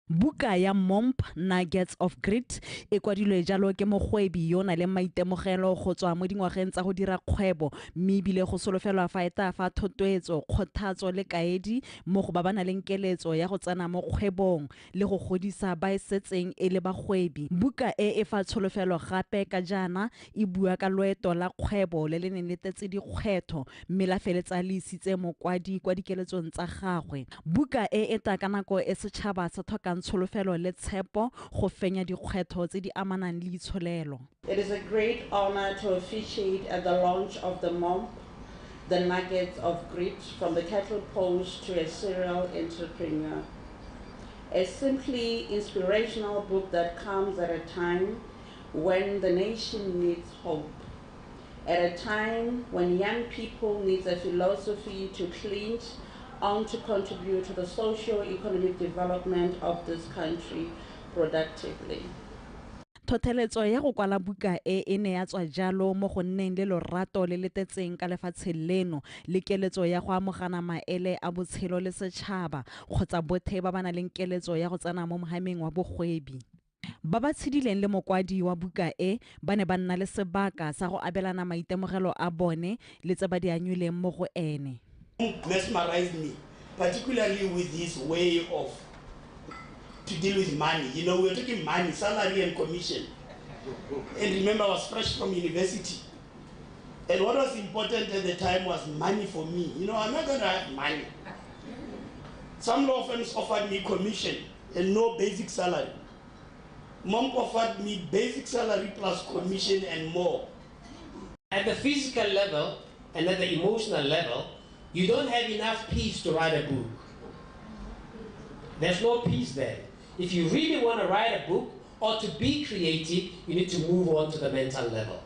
Buka ya Momp Nuggets of Grit e kwadilwe jalo ke mogwebi yo o nang le maitemogelo go tswa mo dingwageng tsa go dira kgwebo mme ebile go solofelwa fa e tla fa thotloetso, kgothatso le kaedi mo go ba ba nang le keletso ya go tsena mo kgwebong le go godisa ba e setseng e le bagwebi. Buka e e fa tsholofelo gape ka jaana e bua ka loeto la kgwebo le le neng le tletse dikgwetlho mme la feletsa le isitse mokwadi kwa dikeletsong tsa gagwe. Buka e e tla ka nako e setšhaba se tlhokang tsholofelo le tshepo go fenya dikgwetlho tse di amanang le itsholelo. It is a great honor to officiate at the launch of the Momp, the Nuggets of Grit, from the cattle post to a serial entrepreneur. A simply inspirational book that comes at a time when the nation needs hope, at a time when young people need a philosophy to cling on to contribute to the socio-economic development of this country productively. Tlhotlheletso ya go kwala buka e e ne ya tswa jalo mo go nneng le lorato le le tletseng ka lefatshe leno le keletso ya go amogana maele a botshelo le setšhaba kgotsa bothe ba ba nang le keletso ya go tsena mo mohameng wa bogwebi. Ba ba tshedileng le mokwadi wa buka e ba ne ba nna le sebaka sa go abelana maitemogelo a bone le tse ba di anyuleng mo go ene. Mesmerized me, particularly with his way of to deal with money. You know, we were talking money, salary and commission. And remember, I was fresh from university. And what was important at the time was money for me. You know, I'm not going to have money. Some law firms offered me commission and no basic salary. Mom offered me basic salary plus commission and more. At the physical level and at the emotional level, you don't have enough peace to write a book. There's no peace there. If you really want to write a book or to be creative, you need to move on to the mental level.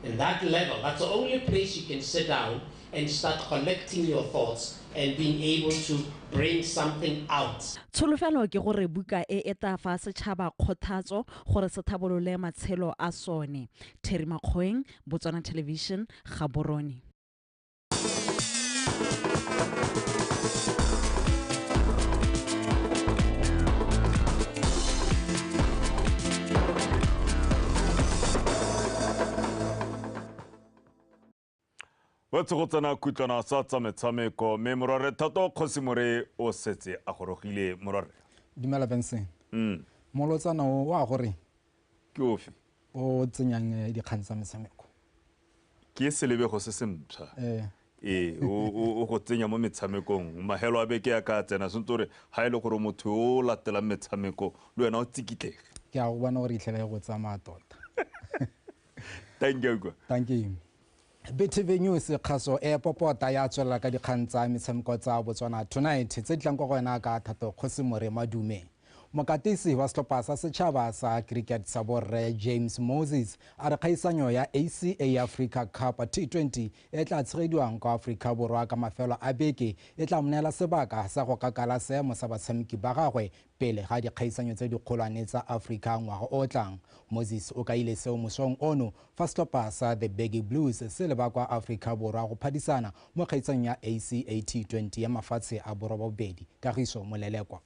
And that level, that's the only place you can sit down and start collecting your thoughts and being able to bring something out. Tsholofelo ke gore buka e e tla fa setšhaba kgothatso gore se thabolole matshelo a sone. Terry Makgoeng, Botswana Television, Gaborone. Ba tse go tsena kutlwana sa tsa metshameko mme morwarre Thato Kgosimore o setse a gorogile. Morwarre. Dumela Benson. Molotsana o wa gore ke ofe o tsenyang dikgang tsa metshameko? Ke selebego se se mpsha. Ee, o go tsenya mo metshamekong. Mahelo a beke ya ka tsena sentse gore ha e le gore motho o latelang metshameko le wena o tsikitlege. Ke a go bona gore itlhela go tsamaya tota. Thank you. Thank you. BTV News kgaso e popota ya tswelela ka dikgang tsa metshameko tsa Botswana Tonight tse di tlang kwa go wena ka Thato Kgosimore Madume. Mokatisi wa setlhopha sa setšhaba sa cricket sa borre James Moses a re kgaisanyo ya ACA Africa Cup T20 e tla tshegediwang kwa Aforika Borwa ka mafelo a beke e tla mo neela sebaka sa go kakala seemo sa batshameki ba gagwe pele ga dikgaisanyo tse dikgolwane tsa Aforika ngwaga o tlang. Moses o kaile seo mosong ono fa setlhopha sa The Baggy Blues se leba kwa Aforika Borwa go phadisana mo kgaisanong ya ACA T20 ya mafatshe a borobabobedi. Kagiso Molelekwa.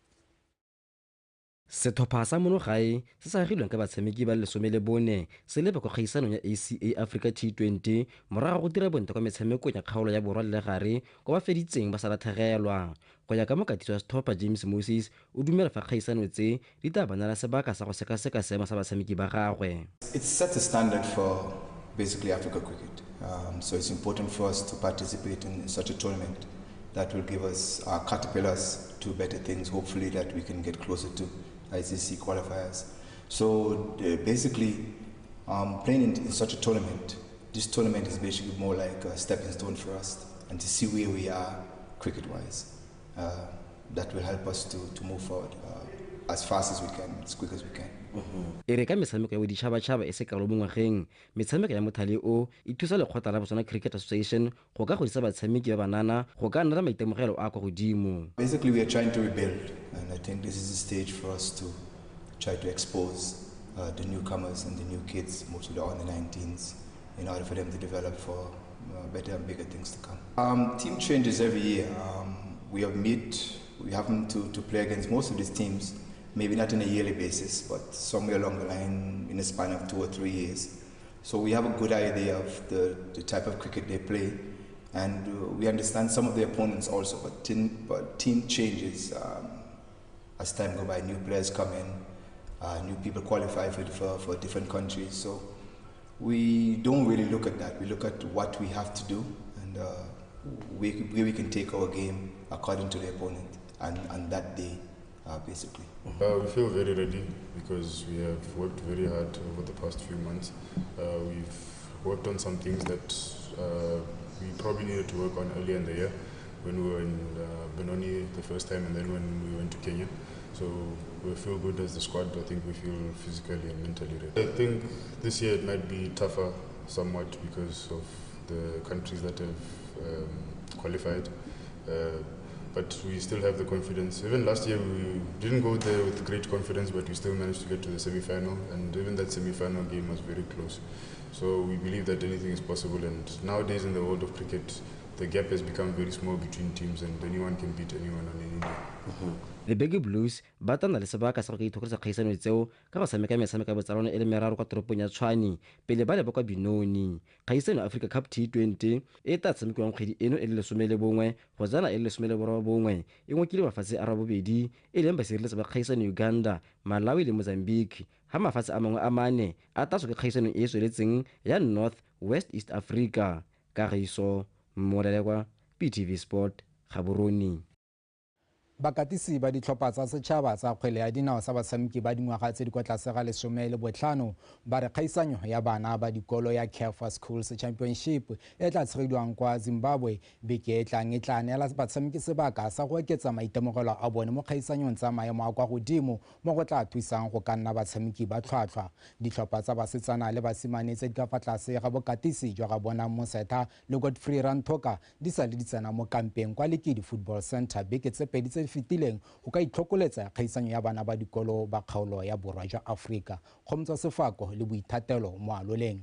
Setlhopha sa mono gae se se agilweng ka batshameki ba le 14 se leba kwa kgaisanong ya ACA Africa T20 morago go dira bontle kwa metshamekong ya kgaolo ya borwa le legare kwa ba feditseng ba sa latlhegelwa. Go ya ka mokatisi wa setlhopha James Moses o dumela fa kgaisano tse di tla ba neela sebaka sa go sekaseka seemo sa batshameki ba gagwe. It sets a standard for basically Africa cricket. So it's important for us to participate in such a tournament that will give us our caterpillars to better things, hopefully that we can get closer to ICC qualifiers. So basically, playing in such a tournament, this tournament is basically more like a stepping stone for us and to see where we are cricket-wise. That will help us to move forward. as fast as we can, as quick as we can. E re ka metshameko ya boditšhabatšhaba e se kalo mo ngwageng, metshameko ya mothale o e thusa lekgotla la Botswana Cricket Association go ka godisa batshameki ba banana go ka nna le maitemogelo a kwa godimo. Basically, we are trying to rebuild, and I think this is a stage for us to try to expose the newcomers and the new kids, mostly the under 19s, in order for them to develop for better and bigger things to come. Team changes every year. We have we happen to play against most of these teams, maybe not on a yearly basis, but somewhere along the line in a span of 2 or 3 years. So we have a good idea of the type of cricket they play, and we understand some of the opponents also, but team changes as time goes by. New players come in, new people qualify for different countries. So we don't really look at that. We look at what we have to do and where we can take our game according to the opponent and that day, basically. We feel very ready because we have worked very hard over the past few months. We've worked on some things that we probably needed to work on earlier in the year when we were in Benoni the first time and then when we went to Kenya. So we feel good as the squad. I think we feel physically and mentally ready. I think this year it might be tougher somewhat because of the countries that have qualified. But we still have the confidence. Even last year we didn't go there with great confidence, but we still managed to get to the semi-final, and even that semi-final game was very close. So we believe that anything is possible, and nowadays in the world of cricket, the gap has become very small between teams and anyone can beat anyone on any day. The Big Blues ba tla nna le sebaka sa go ka ithokoletsa kgaisano tseo ka go tshameka metshameko ya botsalano e le meraro kwa toropong ya Tshwane pele ba leba kwa Benoni. Kgaisano ya Africa Cup T20 e tla tshamekiwang kgwedi eno e le 11 go tsena e le 19 e ngokile mafatshe a 8 e leng basireletsi ba kgaisano Uganda, Malawi le Mozambique, ha mafatshe a mangwe a mane a tla tswa ke kgaisano e e tsweletseng ya North West East Africa. Kagiso Molelekwa, PTV Sport, Gaborone. Bakatisi ba ditlhopha tsa setšhaba tsa kgwele ya dinao sa batshameki ba dingwaga tse di kwa tlase ga 15 ba re kgaisanyo ya bana ba dikolo ya CAF Schools Championship e tla tshegediwang kwa Zimbabwe beke e tlang e tla neela batshameki sebaka sa go oketsa maitemogelo a bone mo kgaisanyong tsa maemo a kwa godimo mo go tla thusang go ka nna batshameki ba tlhwatlhwa. Ditlhopha tsa basetsana le basimane tse di ka fa tlase ga bokatisi jwa ga Bonang Mosetha le Godfrey Rantoka di sa le di tsena mo kampeng kwa Lekidi Football Center beke tse pedi tse fetileng go ka itlhokoletsa kgaisanyo ya bana ba dikolo ba kgaolo ya borwa jwa Afrika. Kgomotso Sefako le Boithatelo mo aloleng.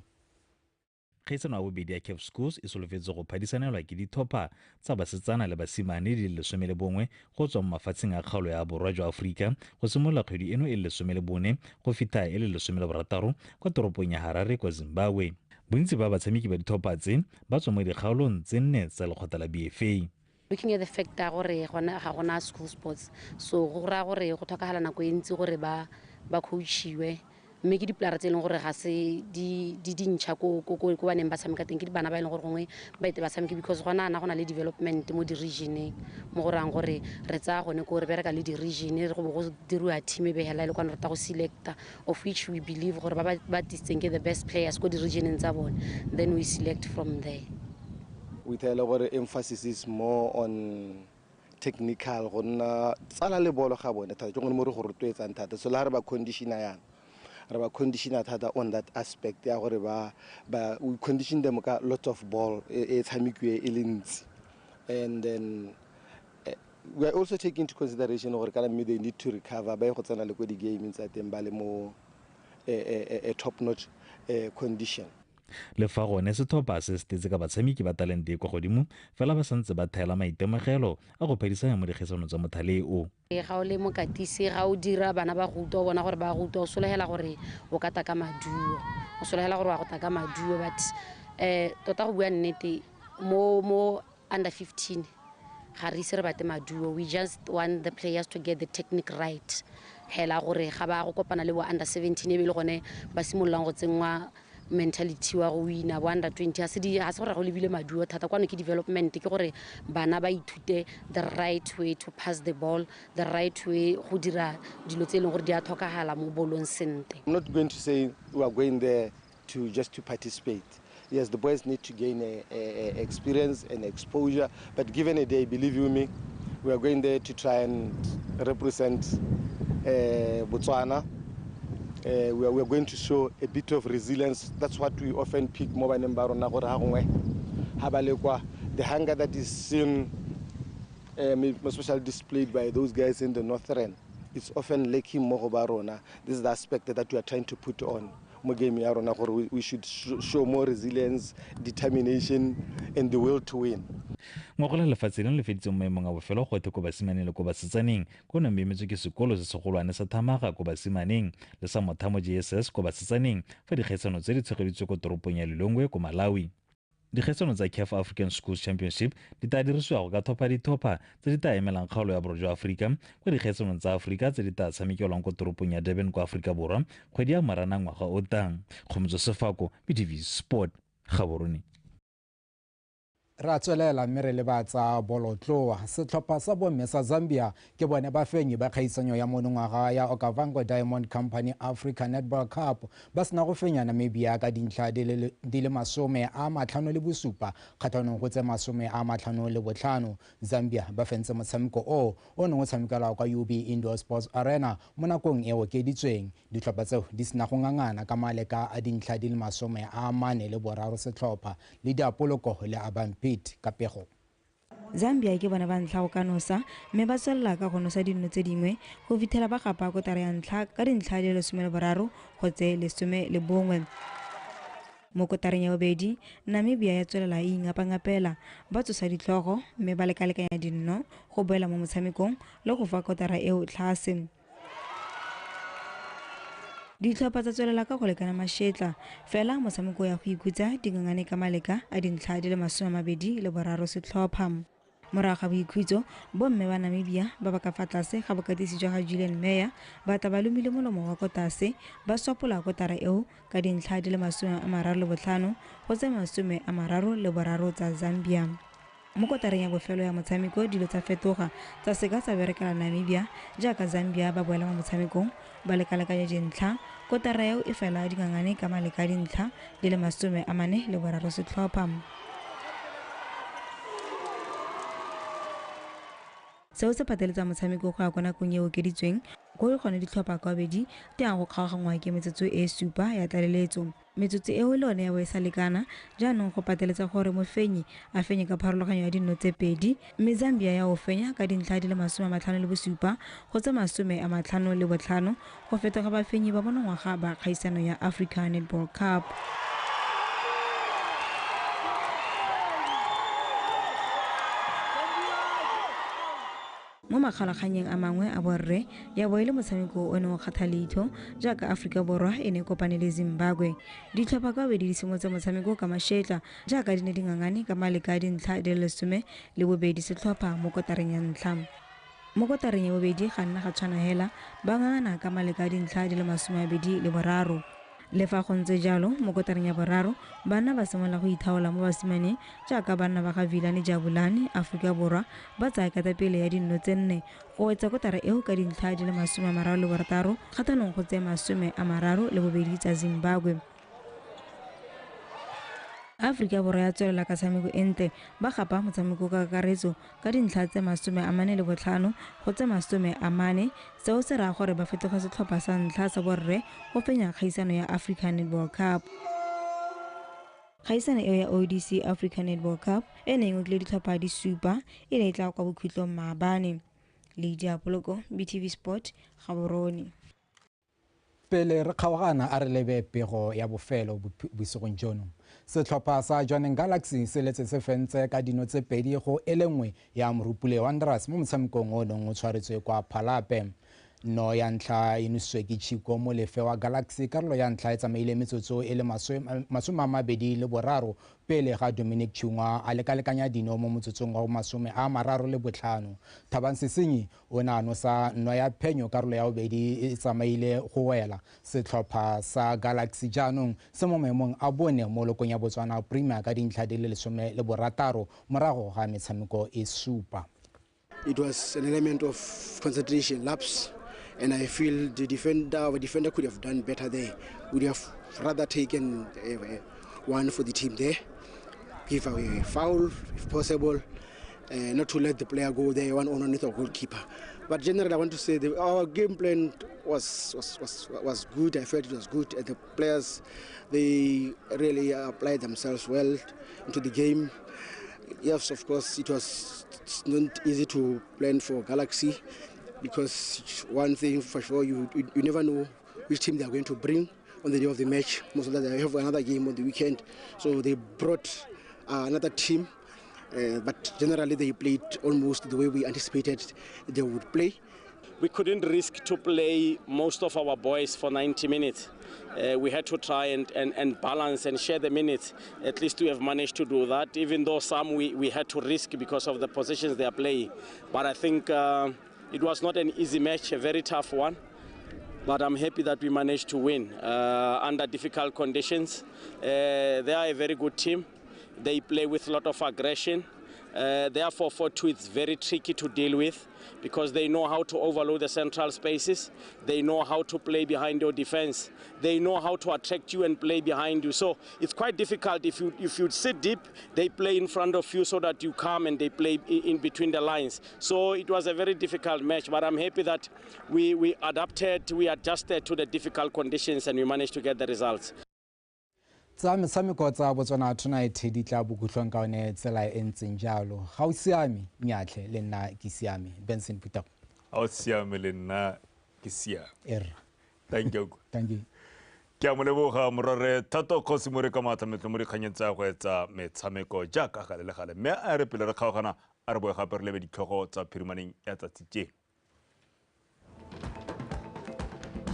Kgaisano ya bobedi ya CAF Schools e solofetse go phadisanelwa ke ditlhopha tsa basetsana le basimane di le 11 go tswa mo mafatsheng a kgaolo ya borwa jwa Afrika go simolola kgwedi eno e le 14 go fitlha e le 16 kwa toropong ya Harare kwa Zimbabwe. Bontsi ba batshameki ba ditlhopha tse ba tswa mo dikgaolong tse nne tsa lekgotla la BFA. Looking at the fact that gore gona ga gona school sports, so go ra gore go tlhokagala nako e ntsi gore ba coachiwe, mme ke dipolara tse e leng gore ga se di dintšha ko ba neng ba tshameka teng, ke bana ba e leng gore gongwe ba ete ba tshameke, because gona ana go na le development mo di-regioneng, mo go rayang gore re tsaya gone ko re bereka le di-region, re go bo go diriwa team e be hela e le kwane re ta go selecta, of which we believe gore ba tisitseng ke the best players ko di-regioneng tsa bone, then we select from there. We tell our emphasis is more on technical, go nna tsala le bolo ga bone thata, ke gone mo re go rotloetsang thata. So la re ba conditioner yana, re ba conditioner thata on that aspect ya gore ba we condition them ka lot of ball e tshamekiwe e le ntsi. And then we are also taking into consideration gore kana mme they need to recover ba ye go tsena le ko di-gaming tsa teng ba le mo a top notch condition. Le fa gone setlhopha se setetse ka batshameki ba talente e kwa godimo fela ba santse ba thaela maitemogelo a go phadisanya mo dikgaisanong tsa mothale o. Ga o le mokatisi, ga o dira bana ba go utlwa, o bona gore ba go utlwa, o solegela gore o ka taka maduo, o solegela gore wa go taka maduo, but tota go bua nnete mo under 15 ga re ise re bate maduo. We just want the players to get the technique right hela gore ga ba go kopana le bo under 17 e be le gone ba simololang go tsenngwa mentality wa go wina bo under 20. Ha se gore go lebile maduo thata kwano, ke development, ke gore bana ba ithute the right way to pass the ball, the right way go dira dilo tse e leng gore di a tlhokagala mo bolong sentle. I'm not going to say we are going there to just to participate. Yes, the boys need to gain a experience and exposure, but given a day, believe you me, we are going there to try and represent Botswana. We are going to show a bit of resilience. That's what we often pick mo baneng ba rona gore ha gongwe ha ba le kwa, the hunger that is seen, especially displayed by those guys in the northern, it's often lacking mo go ba rona. This is the aspect that we are trying to put on mo game ya rona gore we should show more resilience, determination and the will to win. Ngogola lefatshe leno le feditse mo maemong a bofelo gothe ko basimaneng le ko basetsaneng, ko neng emetswe ke sekolo se segolwane sa Thamaga ko basimaneng le sa Mothamo JSS ko basetsaneng, fa dikgaisano tse di tshegeditswe ko toropong ya Lilongwe ko Malawi. Dikgaisano tsa CAF African Schools Championship di tla dirisiwa go ka thopha dithopha tse di tla emelang kgaolo ya borwa jwa Aforika kwa dikgaisanong tsa Aforika tse di tla tshamekelwang ko toropong ya Durban kwa Aforika Borwa kgwedi ya Moranang ngwaga o tang. Kgomotso Sefako, BTV Sport, Gaborone. Ra tswelela mme re lebatsa bolotloa. Setlhopha sa bomme sa Zambia ke bone bafenyi ba kgaisanyo ya monongwaga ya Okavango Diamond Company Africa Netball Cup, ba sena go fenya Namibia ka dintlha di le 57 kgatlhanong go tse 55. Zambia ba fentse motshameko o neng o tshamekelwa kwa UB Indoor Sports Arena mo nakong e okeditsweng. Ditlhopha tseo di sena go ngangana ka maleka a dintlha di le 43 setlhopha le diapoloko le Abampi Kapego. Zambia ke bona ba ntlha go ka nosa mme ba tswelela ka go nosa dino tse dingwe go fitlhela ba gapa kotara ya ntlha ka dintlha di le 13 go tse 11. Mo kotareng ya bobedi, Namibia ya tswelela e ingapangapela, ba tsosa ditlhogo mme ba lekalekanya dinno go boela mo motshamekong le go fa kotara eo tlhase. Ditlhopha tsa tswelela ka go lekana mašetla, fela motshameko ya go ikhutsa dingangane ka maleka a dintlha di le 23 setlhopha. Morago ga boikhutso, bomme ba Namibia ba ba ka fa tlase ga bokatisi jwa ga Julian Meyer ba tla ba lomile molomo wa kotase, ba swapola kotara eo ka dintlha di le 35 go tse 33 tsa Zambia. Mo kotareng ya bofelo ya motshameko dilo tsa fetoga tsa seka tsa berekela Namibia jaaka Zambia ba boela mo motshamekong ba lekalekanya dintlha. Kotara eo e fela dingangane ka maleka a dintlha di le 43 setlhopha. Seo se pateletsa motshameko go ya kwa nakong e okeditsweng ko le gone ditlhopha ka bobedi di yang go kgaoganngwa ke metsotso e 7 ya tlaleletso. Metsotso eo le yone ya bo e sa lekana, jaanong go pateletsa gore mofenyi a fenye ka pharologanyo ya dino tse 2, mme Zambia ya o fenya ka dintlha di le 57 go tse 55 go fetoga bafenyi ba monongwaga ba kgaisano ya Africa Netball Cup. Mo makgalakganyeng a mangwe a borre ya bo e le motshameko o neng o kgatha leitlho jaaka Aforika Borwa e ne e kopane le Zimbabwe. Ditlhopha ka bobedi di simolotse motshameko ka mašetla jaaka di ne di ngangane ka maleka a dintlha di le 12 setlhopha mo kotareng ya ntlha. Mo kotareng ya bobedi ga nna ga tshwana hela, ba ngangana ka maleka a dintlha di le 23. Le fa go ntse jalo, mo kotareng ya boraro banna ba simolola go ithaola mo basimaneng jaaka banna ba ga Vilane Jabulani Aforika Borwa ba tsaya ketapele ya dinno tse 4 go wetsa kotara eo ka dintlha di le 36 kgatlhanong go tse 32 tsa Zimbabwe. Aforika Borwa ya tswelela ka tshameko e ntle, ba gapa motshameko ka kakaretso ka dintlha tse 45 go tse 40. Seo se raya gore ba fetoga setlhopha sa ntlha sa borre go fenya kgaisano ya Africa Netball Cup. Kgaisano eo ya ODC Africa Netball Cup e neng e ngokile ditlhopha di 7 e ne e tla kwa bokhutlong maabane. Lydia Poloko, BTV Sport, Gaborone. Pele re kgaogana a re lebe pego ya bofelo bosigong jono. Setlhopha sa Jwaneng Galaxy se letse se fentse ka dino tse 2 go e le 1 ya Morupule Wanderers mo motshamekong o neng o tshwaretswe kwa Phalape. No ya ntlha e nositswe ke Chico Molefe wa Galaxy. Karolo ya ntlha e tsamaile metsotso e le 23 pele ga Dominic Chungwa a lekalekanya dino mo motsotsong wa 35. Thabang Sesenyi o ne a nosa nno ya phenyo. Karolo ya bobedi e tsamaile go wela. Setlhopha sa Galaxy jaanong se mo maemong a bone mo lokong ya Botswana Premier ka dintlha di le 16 morago ga metshameko e 7. It was an element of concentration lapse, and I feel the defender could have done better there. Would have rather taken one for the team there, give away a foul if possible. Not to let the player go there one-on-one with our goalkeeper. But generally, I want to say our game plan was good. I felt it was good. And the players, they really applied themselves well into the game. Yes, of course, it was not easy to plan for Galaxy because one thing for sure, you never know which team they are going to bring on the day of the match. Most of them, they have another game on the weekend. So they brought another team. But generally they played almost the way we anticipated they would play. We couldn't risk to play most of our boys for 90 minutes. We had to try and balance and share the minutes. At least we have managed to do that, even though some we had to risk because of the positions they are playing. But I think it was not an easy match, a very tough one. But I'm happy that we managed to win under difficult conditions. They are a very good team. They play with a lot of aggression. Their 4-4-2 is very tricky to deal with because they know how to overload the central spaces. They know how to play behind your defense. They know how to attract you and play behind you. So it's quite difficult. If you sit deep, they play in front of you so that you come and they play in between the lines. So it was a very difficult match, but I'm happy that we adapted, we adjusted to the difficult conditions and we managed to get the results. Tsa metshameko tsa Botswana Tonight di tla bokhutlong ka one tsela e ntseng jalo. Ga o siame nyatlhe le nna ke siame. Benson Putako. Ga o siame le nna ke siame. Erra. Thank you. Thank you. Ke a mo leboga morore Thato Kgosi More ka maatlametlo mo dikganyeng tsa go etsa metshameko jaaka gale le gale. Mme a re pele re kgaogana a re boe gape re lebe ditlhogo tsa phirimaneng ya tsatsi tse.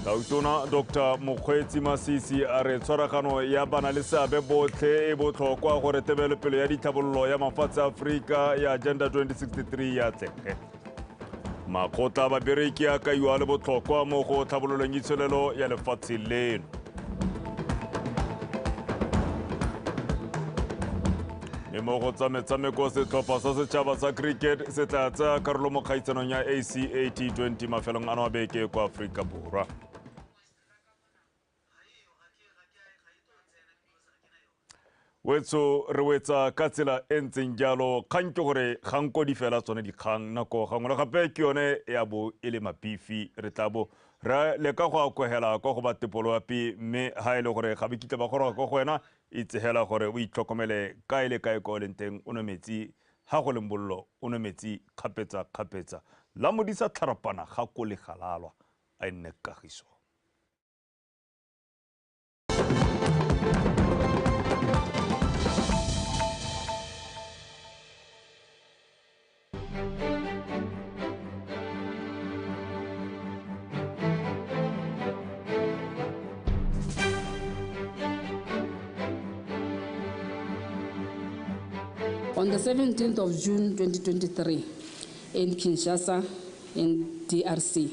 Tautona Dr. Mokgweetsi Masisi a re tshwaragano ya bana le seabe botlhe e botlhokwa gore tebelopele ya ditlhabololo ya mafatshe a Aforika ya Agenda 2063 ya atlege. Makgotla a babereki a kaiwa le botlhokwa mo go tlhabololong itsholelo ya lefatshe leno. Mme mo go tsa metshameko setlhopha sa setšhaba sa cricket se tla tsaya karolo mo kgaisanong ya ACA T20 mafelong ano a beke kwa Aforika Borwa. Wetso re wetsa ka tsela e ntseng jalo kgang ke gore ga nko di fela tsone dikgang nako gangwe le gape ke yone ya bo e le mabifi re tla bo re leka go akohela kwa go ba tepoloapi mme ha e le gore ga be kitla ba goroga kwa go wena itse hela gore o itlhokomele kae le kae kwa o leng teng o nwe metsi ha go leng bollo o nwe metsi kgapetsa kgapetsa la modisa tlharapana ga ko le galalwa a nne kagiso. On the 17th of June 2023, in Kinshasa, in DRC,